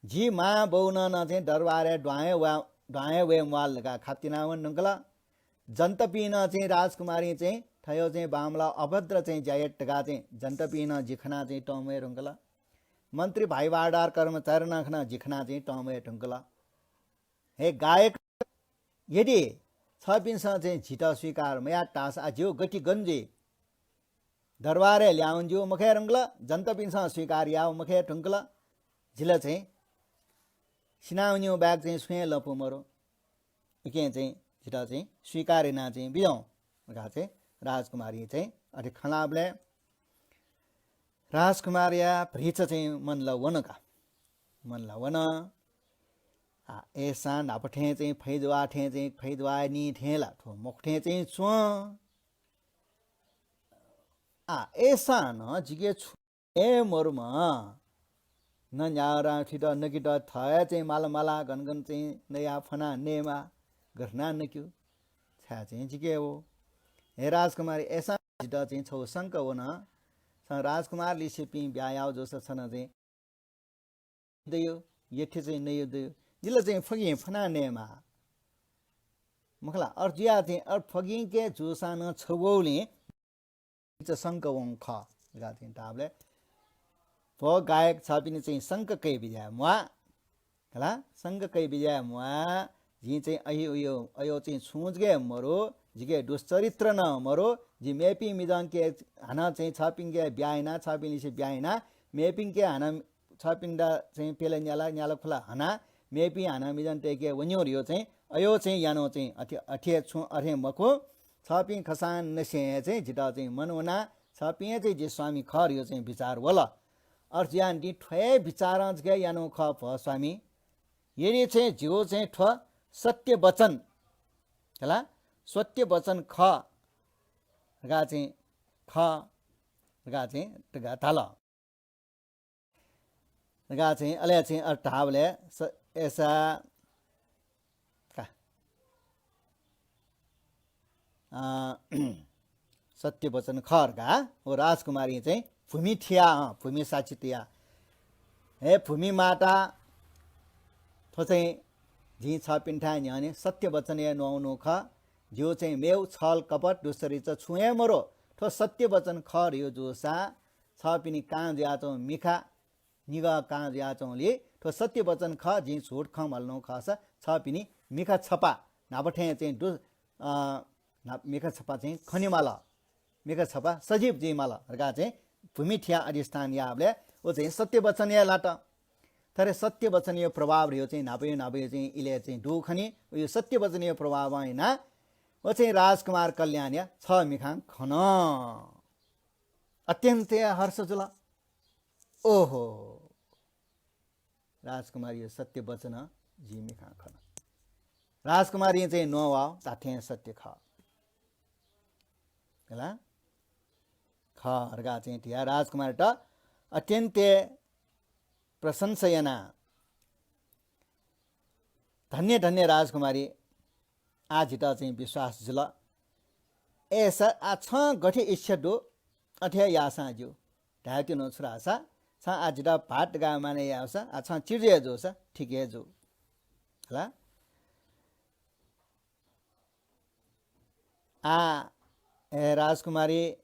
जि मां बौनं नं चाहिँ दरबारय् दुहां हे वा, दुहां हे वये म्वाल धकाः खापतिना वने धुंकल। जनतापिं नं चाहिँ राजकुमारी चाहिँ थयो चाहिँ बांमलाः अभद्र चाहिँ ज्या यात धकाः चाहिँ जनतापिं नं जि खनाः चाहिँ तंम्वये धुंकल। मन्त्री भाइभाडार कर्मचारी नं खनाः जि खनाः चाहिँ तंम्वये धुंकल। हे गायक, यदि छपिन्सं चाहिँ जितः स्वीकार मयात धाःसा आ जिगु गति गन जुइ? दरबारय् ल्याहां वने ज्यू मखये धुंकल, जनतापिन्सं स्वीकार याः मखये धुंकल। जिल चाहिँ सिनावनीगु बाहेक चाहिँ छुं हे लँपु मरु। उकिं चाहिँ जितः चाहिँ स्वीकार याना चाहिँ बिज्याहुँ धकाः चाहिँ राजकुमारी चाहिँ अथे खँ ल्हाःबलय् राजकुमारया भ्रिच चाहिँ मनला वन का। मनला वन। आ, अय्‌सां न्हापा थें चाहिँ फैजवा थें चाहिँ फैजवा नि थें ला थ्व मखु थें चाहिँ च्वं। आ, अय्सां नं जिके छुं हे मरुमा। न न्यागरां थुइत नकित थः हे चाहिँ माला माला गन गन चाहिँ नया फना नयेमा, गथना नक्यु। छाय् चाहिँ जिके हो। हे राजकुमारी, अय्सां जितः चाहिँ छौ शंका वन। छ राजकुमार लिसेपिं ब्याहा याउ जूसा छन चाहिँ दयो, यथे चाहिँ नयो दयो। जिल चाहिँ फगिं फना नयेमा। मखला, अर्जुया चाहिँ अर फगिंके जूसां नं छवौलिं च शंका वं खः। गा चाहिँ ताबले भ गायक छपिनि चाहिँ शंका कइ बिज्याये म्वाः। हला, शंका कइ बिज्याये म्वाः। जिं चाहिँ अहि उयो, अयो चाहिँ छुं जगे मरु, जिके दुश्चरित्र नं मरु। जि मेपिं मिजंके हानं चाहिँ छपिंके ब्याइना, छपिंलिसे ब्याइना, मेपिंके हानं छपिन्दा चाहिँ पेले न्याला, न्याला खुला हना, मेपिं हानं मिजंतय्के वन्यु रियो चाहिँ अयो चाहिँ यानो चाहिँ अथे, अथे छुं अथे मखु। छपिं खसां नसें हे चाहिँ जितः चाहिँ मन वना, छपिं हे चाहिँ जि स्वामी खः रियो चाहिँ विचार वल। अर्जुयान्ति थ्वये विचारं जगे यानो खः भ स्वामी। यदि चाहिँ जिगु चाहिँ थ्व सत्य वचन, हला, सत्य वचन खः, गा चाहिँ खः, गा चाहिँ, गा धाल। गा चाहिँ अले चाहिँ अर धाबले स-, एसा का, अ, सत्य वचन खः का। व राजकुमारी चाहिँ भूमि थिया, अँ, भूमि साक्षी तिया। हे भूमि माता, थ्व चाहिँ जिं छपिन्थाय् न्ह्यःने सत्य वचन हे न्वंगु खः। जिगु चाहिँ मेउ छल कपट दुश्चरित्र छुं हे मरु। थ्व सत्य वचन खः रियो जूसा छपिनि कां जुयाच्वं मिखा निगः कां जुयाच्वंलि थ्व सत्य वचन खः, जिं झुठ खँ मल्नु खःसा छपिनि मिखा छपा न्हापा थें चाहिँ दु-, अ, न्हा-, मिखा छपा चाहिँ खनेमाल, मिखा छपा सजीव जुइमाल धकाः चाहिँ भूमि थिया अधिष्ठान याबले व चाहिँ सत्य वचन हे लात। तर सत्य वचनयो प्रभाव रियो चाहिँ न्हापयो न्हापयो चाहिँ इले चाहिँ दु खनी, उयो सत्य वचनयो प्रभाव याना व चाहिँ राजकुमार कल्याणया छ मिखां खन। अत्यन्तै हर्ष जुल। ओहो, राजकुमारीयो सत्य वचन जिं मिखां खन। राजकुमारी चाहिँ नवाव धाथें सत्य खः। हला? खः धकाः चाहिँ थिया राजकुमारीत अत्यन्तै प्रशंसा याना। धन्य धन्य राजकुमारी, आ जितः चाहिँ विश्वास जुल। ए सर, आ छं गथे इच्छा दु अथे याःसां ज्यू। धायेत्यनु छु धाःसा, छं आ जितः भात गाः माने याःसा, आ छं चिजु हे जूसा, ठीक हे जू। हला? आ, ए राजकुमारी,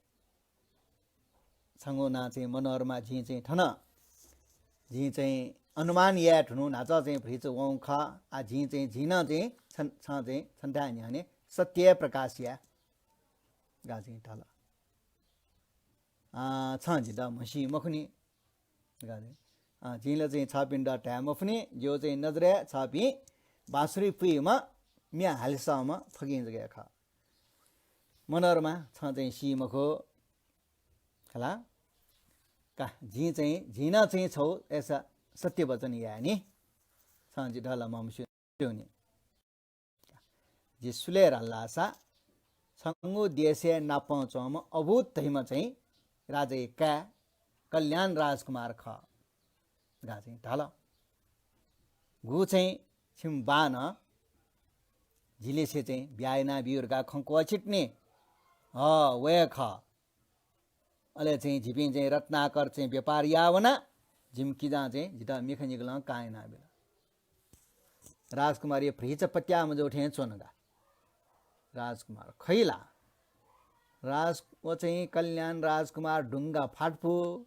छंगु नां चाहिँ मनोरमा, जिं चाहिँ थन, जिं चाहिँ अनुमान याये धुनु न्हाचः चाहिँ भ्रिच वं खः। आ, जिं चाहिँ, जिं नं चाहिँ छन, छं चाहिँ छन्थाय् न्ह्यःने सत्य प्रकाश या। गा चाहिँ धल। आ, छं जितः म्हसी मखुनि। गा चाहिँ, आ, जिं ला चाहिँ छपिन्त धाये मफुनि, ज्यू चाहिँ नजरय् छपिं बाँसुरी पुइम्ह म्ये हालेसम्म फकिं जक खः। मनोरमा, छं चाहिँ सी मखु। खला? का, जिं चाहिँ, जिं नं चाहिँ छौ, एसा सत्य वचन याये नि। छं जितः ला ममस्यू नि। जि सुले धाल धाःसा, छंगु देशय् नापं च्वंम्ह अभूत धइम्ह चाहिँ राजाया काय् कल्याण राजकुमार खः। गा चाहिँ धाल। गु चाहिँ छिम बानं जिलिसे चाहिँ ब्याहा यानाबिउ धकाः खँ क्वःछितनि। ह, व हे खः। अले चाहिँ जिपिं चाहिँ रत्नाकर चाहिँ व्यापार याः वना, जिम किजां चाहिँ जितः मिखा निगलं कां यानाबिल। राजकुमारी भ्रिचा पत्याः मजू थें च्वन गा। राजकुमार खइला। राज-, व चाहिँ कल्याण राजकुमार ढुङ्गा फाटफु,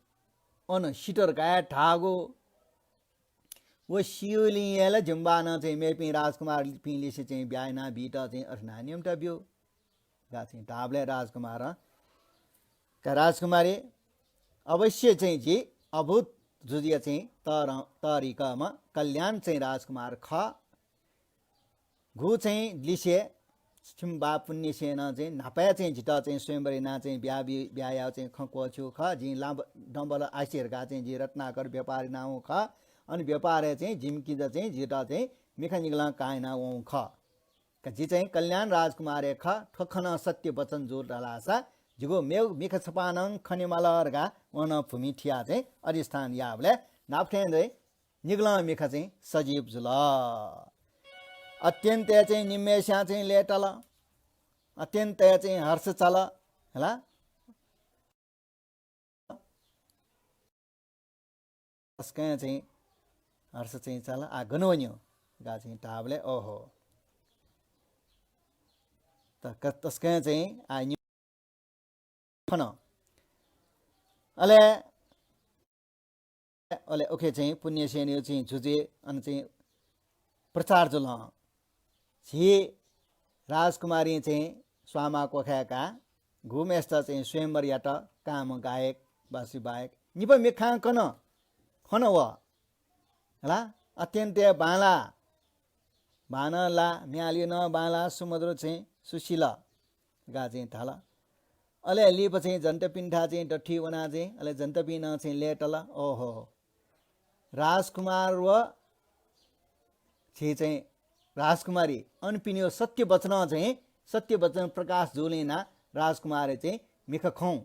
अन सितर गाय् धाःगु। व सियुलिं हे ला जिम बानं चाहिँ मेपिं राजकुमारपिं लिसे चाहिँ ब्याहा यानाबीत चाहिँ अथे याना निम्ता ब्यू। गा चाहिँ धाःबलय् राजकुमारं, का राजकुमारी, अवश्य चाहिँ जि अभूत जुजुया चाहिँ तर-, तरिकाम्ह कल्याण चाहिँ राजकुमार खः। गु चाहिँ लिसे छिम बा पुन्निसेनं चाहिँ न्हापाय् चाहिँ जितः चाहिँ स्वयंवर यानाः चाहिँ ब्याहा बि-, ब्याहा याः चाहिँ खँ क्वःछ्यू खः। जिं लाब-, डंबल आशिर्घा चाहिँ जि रत्नाकर व्यापार यानावं खः। अनि व्यापारय् चाहिँ जिम किजा चाहिँ जितः चाहिँ मिखा निगलं कां यानावं खः। का जि चाहिँ कल्याण राजकुमार हे खः, थ्व खँ नं सत्य वचन जू धाःसा जिगु मेगु मिखा छपानं खनेमाल धकाः वं नं भूमि थियाः चाहिँ अधिष्ठान याःबलय् न्हापा थें चाहिँ निगलं मिखा चाहिँ सजीव जुल। अत्यन्तय् चाहिँ निम्हय्‌स्यां चाहिँ लय्‌ताल, अत्यन्तय् चाहिँ हर्ष चाल हला। तसकं चाहिँ हर्ष चाहिँ चाल, आ गन वन्यु धकाः चाहिँ धाःबलय् ओहो, त-, क-, तसकं चाहिँ आ न्यु खन। अले, अले उखे चाहिँ पुण्यसेनयो चाहिँ जुजुं अन चाहिँ प्रचार जुल। झी राजकुमारीं चाहिँ स्वांमा क्वखाय्‌काः गुम्हेसित चाहिँ स्वयंवरयात कांम्ह गायक, बाँसुरी वायक निपा मिखां कन, खन व। हला, अत्यन्तय् बांलाः, बांनं लाः, म्ये हालेगु नं बांलाः, सु मदु चाहिँ सु सिल धकाः चाहिँ धाल। अले लिपा चाहिँ जनतापिन्थाय् चाहिँ दथुइ वनाः चाहिँ अले जनतापिं नं चाहिँ लय्‌ताल। ओहो, राजकुमार व झी चाहिँ राजकुमारी अनपिनियो सत्य वचनं चाहिँ सत्य वचन प्रकाश जूलिं नं राजकुमारया चाहिँ मिखा खं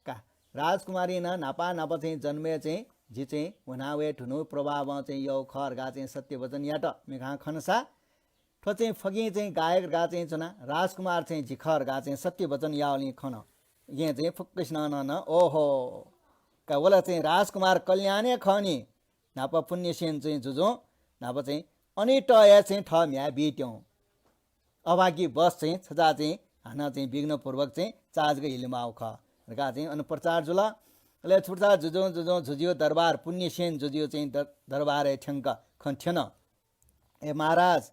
का। राजकुमारीं नं न्हापा न्हापा चाहिँ जन्मय् चाहिँ जि चाहिँ ह्वना वये धुनु प्रभावं चाहिँ यःगु खः धकाः चाहिँ सत्य वचन यात। मिखां खनसा थ्व चाहिँ फकिं चाहिँ गायक धकाः चाहिँ च्वना, राजकुमार चाहिँ जि खः धकाः चाहिँ सत्य वचन याःगुलिं खन। यें चाहिँ फुक्कसिनं नं, नं ओहो, का व ला चाहिँ राजकुमार कल्याण हे खः नि। न्हापा पुण्यसेन चाहिँ जुजुं न्हापा चाहिँ अनित हे चाहिँ थः म्ह्याय् बीत्यं। अभागी बस चाहिँ छजा चाहिँ हानं चाहिँ विघ्नपूर्वक चाहिँ चाजक हिलेमाःगु खः धकाः चाहिँ अन प्रचार जुल। अले प्रचार जुजुं जुजुं जुजुयो दरबार, पुण्यसेन जुजुयो चाहिँ द-, दरबारय् थ्यंक खँ थ्यन। ए महाराज,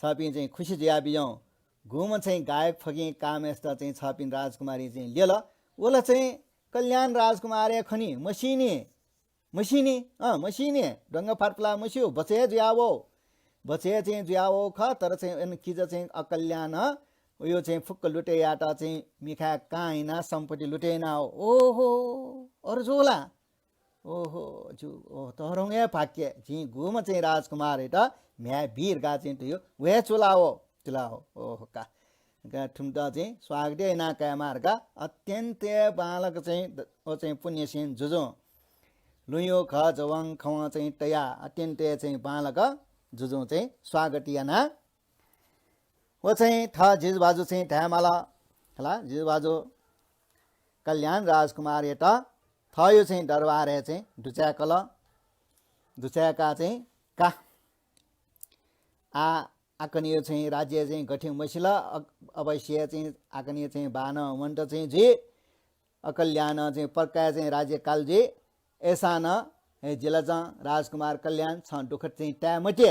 छपिं चाहिँ खुसी जुया बिज्याहुँ। गुम्ह चाहिँ गायक फकिं कांम्हेसित चाहिँ छपिं राजकुमारी चाहिँ ल्यल। व ला चाहिँ कल्याण राजकुमार हे खनी, मसिनि, मसिनि, अँ, मसिनि, ढ्वंग फातफुला मस्यू, बचय् जुया वः। बचय् चाहिँ जुया वः खः, तर चाहिँ अन किजा चाहिँ अकल्याणं उयो चाहिँ फुक्क लुटे यात चाहिँ मिखाय् कां हिना सम्पत्ति लुटे याना वः। ओहो, अरु जू ला? ओहो, जु, ओह, तःधंगु हे भाग्य, जिं गुम्ह चाहिँ राजकुमारयात म्ह्याय् बी धकाः चाहिँ धयो, व हे चुला वः, चुला वः। ओहो का, का थुमित चाहिँ स्वागत हे याना कायेमाः धकाः अत्यन्त हे बांलाक चाहिँ द-, व चाहिँ पुण्यसेन जुजुं लुँयो घः जवं खवं चाहिँ तयाः अत्यन्त हे चाहिँ बांलाक जुजुं चाहिँ स्वागत याना। व चाहिँ थः जिजुभाजु चाहिँ धायेमाल, हला, जिजुभाजु कल्याण राजकुमारयात थःयो चाहिँ दरबारय् चाहिँ दुचाय्‌कल। दुचाय्‌काः चाहिँ का, आ, आकनियो चाहिँ राज्य चाहिँ गथे मसिल, अ-, अवश्य चाहिँ आकनियो चाहिँ बानं वन्त चाहिँ जुइ, अकल्याणं चाहिँ पर्काय् चाहिँ राज्यकाल जुइ। अय्‌सां नं हे जिलाजं राजकुमार कल्याण, छं दुःख चाहिँ ताये मते।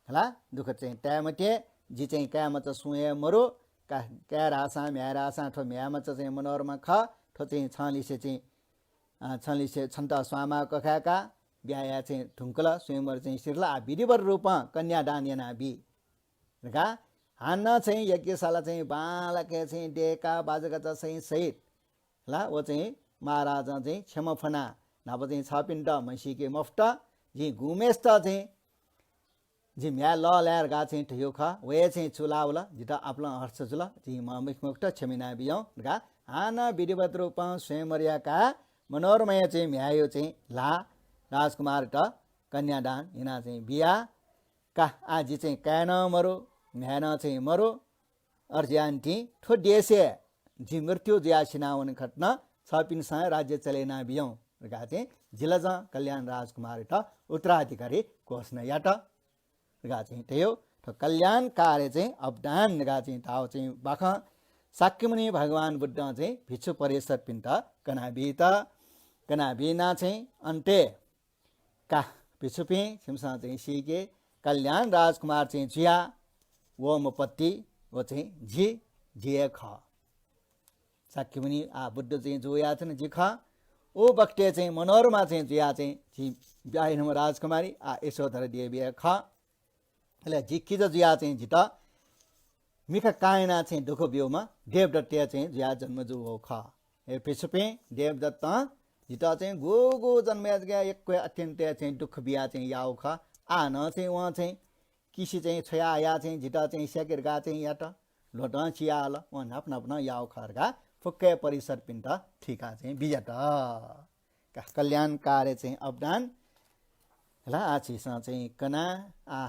हला, दुःख चाहिँ ताये मते। जि चाहिँ काय्‌मचा सुं हे मरु। का-, काय् धाःसां, म्ह्याय् धाःसां थ्व म्ह्याय्‌मचा चाहिँ मनोरमा खः। थ्व चाहिँ छंलिसे चाहिँ, अ, छंलिसे छन्त स्वांमा क्वखाय्‌काः ब्याहा याये चाहिँ धुंकल, स्वयंवर चाहिँ सिधल। आ विधिवत रूपं कन्यादान यानाबी धकाः हानं चाहिँ यज्ञशाला चाहिँ बांलाक हे चाहिँ दय्‌काः बाजागाजा चाहिँ सहित ला, व चाहिँ महाराजं चाहिँ क्षमा फ्वनाः न्हापा चाहिँ छपिन्त म्हसीके मफुत, जिं गुम्हेसित चाहिँ जि म्ह्याय् लःल्हाये धकाः चाहिँ धयो खः, व हे चाहिँ चुलावल, जितः आपालं हर्ष जुल, जिं ममफुत क्षमा यानाबिज्याहुँ धकाः हानं विधिवत रूपं स्वयंवर याकाः मनोरमाया चाहिँ म्ह्याय्‌यो चाहिँ ल्हाः राजकुमारयात कन्यादान यानाः चाहिँ बिया। का, आः जि चाहिँ काय् नं मरु, म्ह्याय् नं चाहिँ मरु, अय्‌जुयानिंतिं थ्व देशय् जि मृत्यु जुयाः सिनावने खतनं छपिन्सं राज्य चले यानाबिज्याहुँ धकाः चाहिँ जिलाजं कल्याण राजकुमारयात उत्तराधिकारी घोषणा यात धकाः चाहिँ धयो। थ्व कल्याणकारया चाहिँ अवदान धकाः चाहिँ धाःगु चाहिँ बाखं शाक्यमुनि भगवान बुद्धं चाहिँ भिक्षु परिषदपिन्त कनाबीत, कनाबीनाः चाहिँ अन्ते का, भिक्षुपिं, छिमिसं चाहिँ सीके, कल्याण राजकुमार चाहिँ जुया वःम्ह पति, व चाहिँ जि, जि हे खः। शाक्यमुनि आः बुद्ध चाहिँ जुयाच्वन, जि खः। उ बखतय् चाहिँ मनोरमा चाहिँ जुया चाहिँ जि ब्याहा यानाम्ह राजकुमारी आः यशोधरा देवी हे खः। अले जि किजा जुया चाहिँ जितः मिखा कां हिना चाहिँ दुःख ब्यूम्ह देवदत्तया चाहिँ जुया जन्म जूगु खः। हे भिक्षुपिं, देवदत्तं जितः चाहिँ गुगु जन्मय् जक यक्व अत्यन्त चाहिँ दुःख बिया चाहिँ याःगु खः। आः नं चाहिँ वं चाहिँ किसि चाहिँ छ्वया हया चाहिँ जितः चाहिँ स्याके धकाः चाहिँ यात। ल्वहंतं चियाहल, वं न्हापा न्हापा नं याःगु खः धकाः फुक्क परिसरपिन्त थुइका चाहिँ बिज्यात। का-, कल्याणकारी चाहिँ अवदान। हला, आः झीसं चाहिँ कना, आ,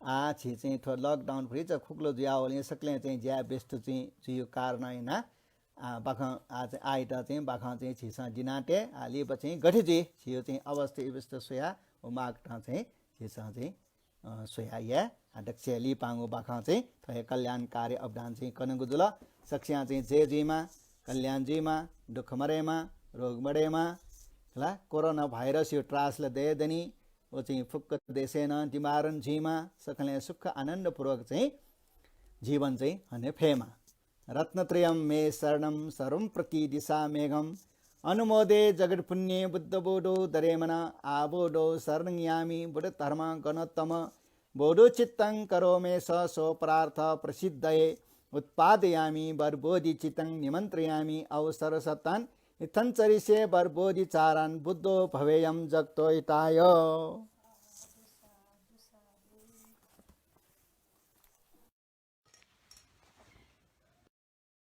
आः झी चाहिँ थ्व lockdown भतिचा खुकुलो जुयावलिं सकलें चाहिँ ज्या व्यस्त चाहिँ जुइगु कारणं यानाः, आ, बाखं, आ, चाहिँ आइत चाहिँ बाखं चाहिँ झीसं दिनाते, आ, लिपा चाहिँ गथे जुइ, झीगु चाहिँ अवस्था व्यस्त स्वयाः व मागतं चाहिँ झीसं चाहिँ, अ, स्वयाः याये। आ, दक्ष लिपांगु बाखं चाहिँ थ्व हे कल्याणकारी अवदान चाहिँ कनागु जुल। सकसियां चाहिँ जय जुइमा, कल्याण जुइमा, दुःख मदयेमा, रोग मदयेमा। हला, कोरोना भाइरसया त्रास ला दये दनि, व चाहिँ फुक्क देशय् नं निवारण जुइमा, सकलें सुख आनन्दपूर्वक चाहिँ जीवन चाहिँ हने फयेमा। रत्नत्रयं मे शरणं सर्वं प्रतिदिशां मेघम्। अनुमोदे जगत्पुण्ये बुद्धबोधो दरेमना। आबोधो शरणं यामि बुद्धधर्मगणोत्तम। बोधो चित्तं करोमेश सो परार्थ प्रसिद्धये। उत्पादयामि वरबोधि चित्तं निमन्त्रयामि अवसर सत्तान्। इत्थं चरिष्ये वरबोधि चारान् बुद्धो भवेयं जगतो हिताय।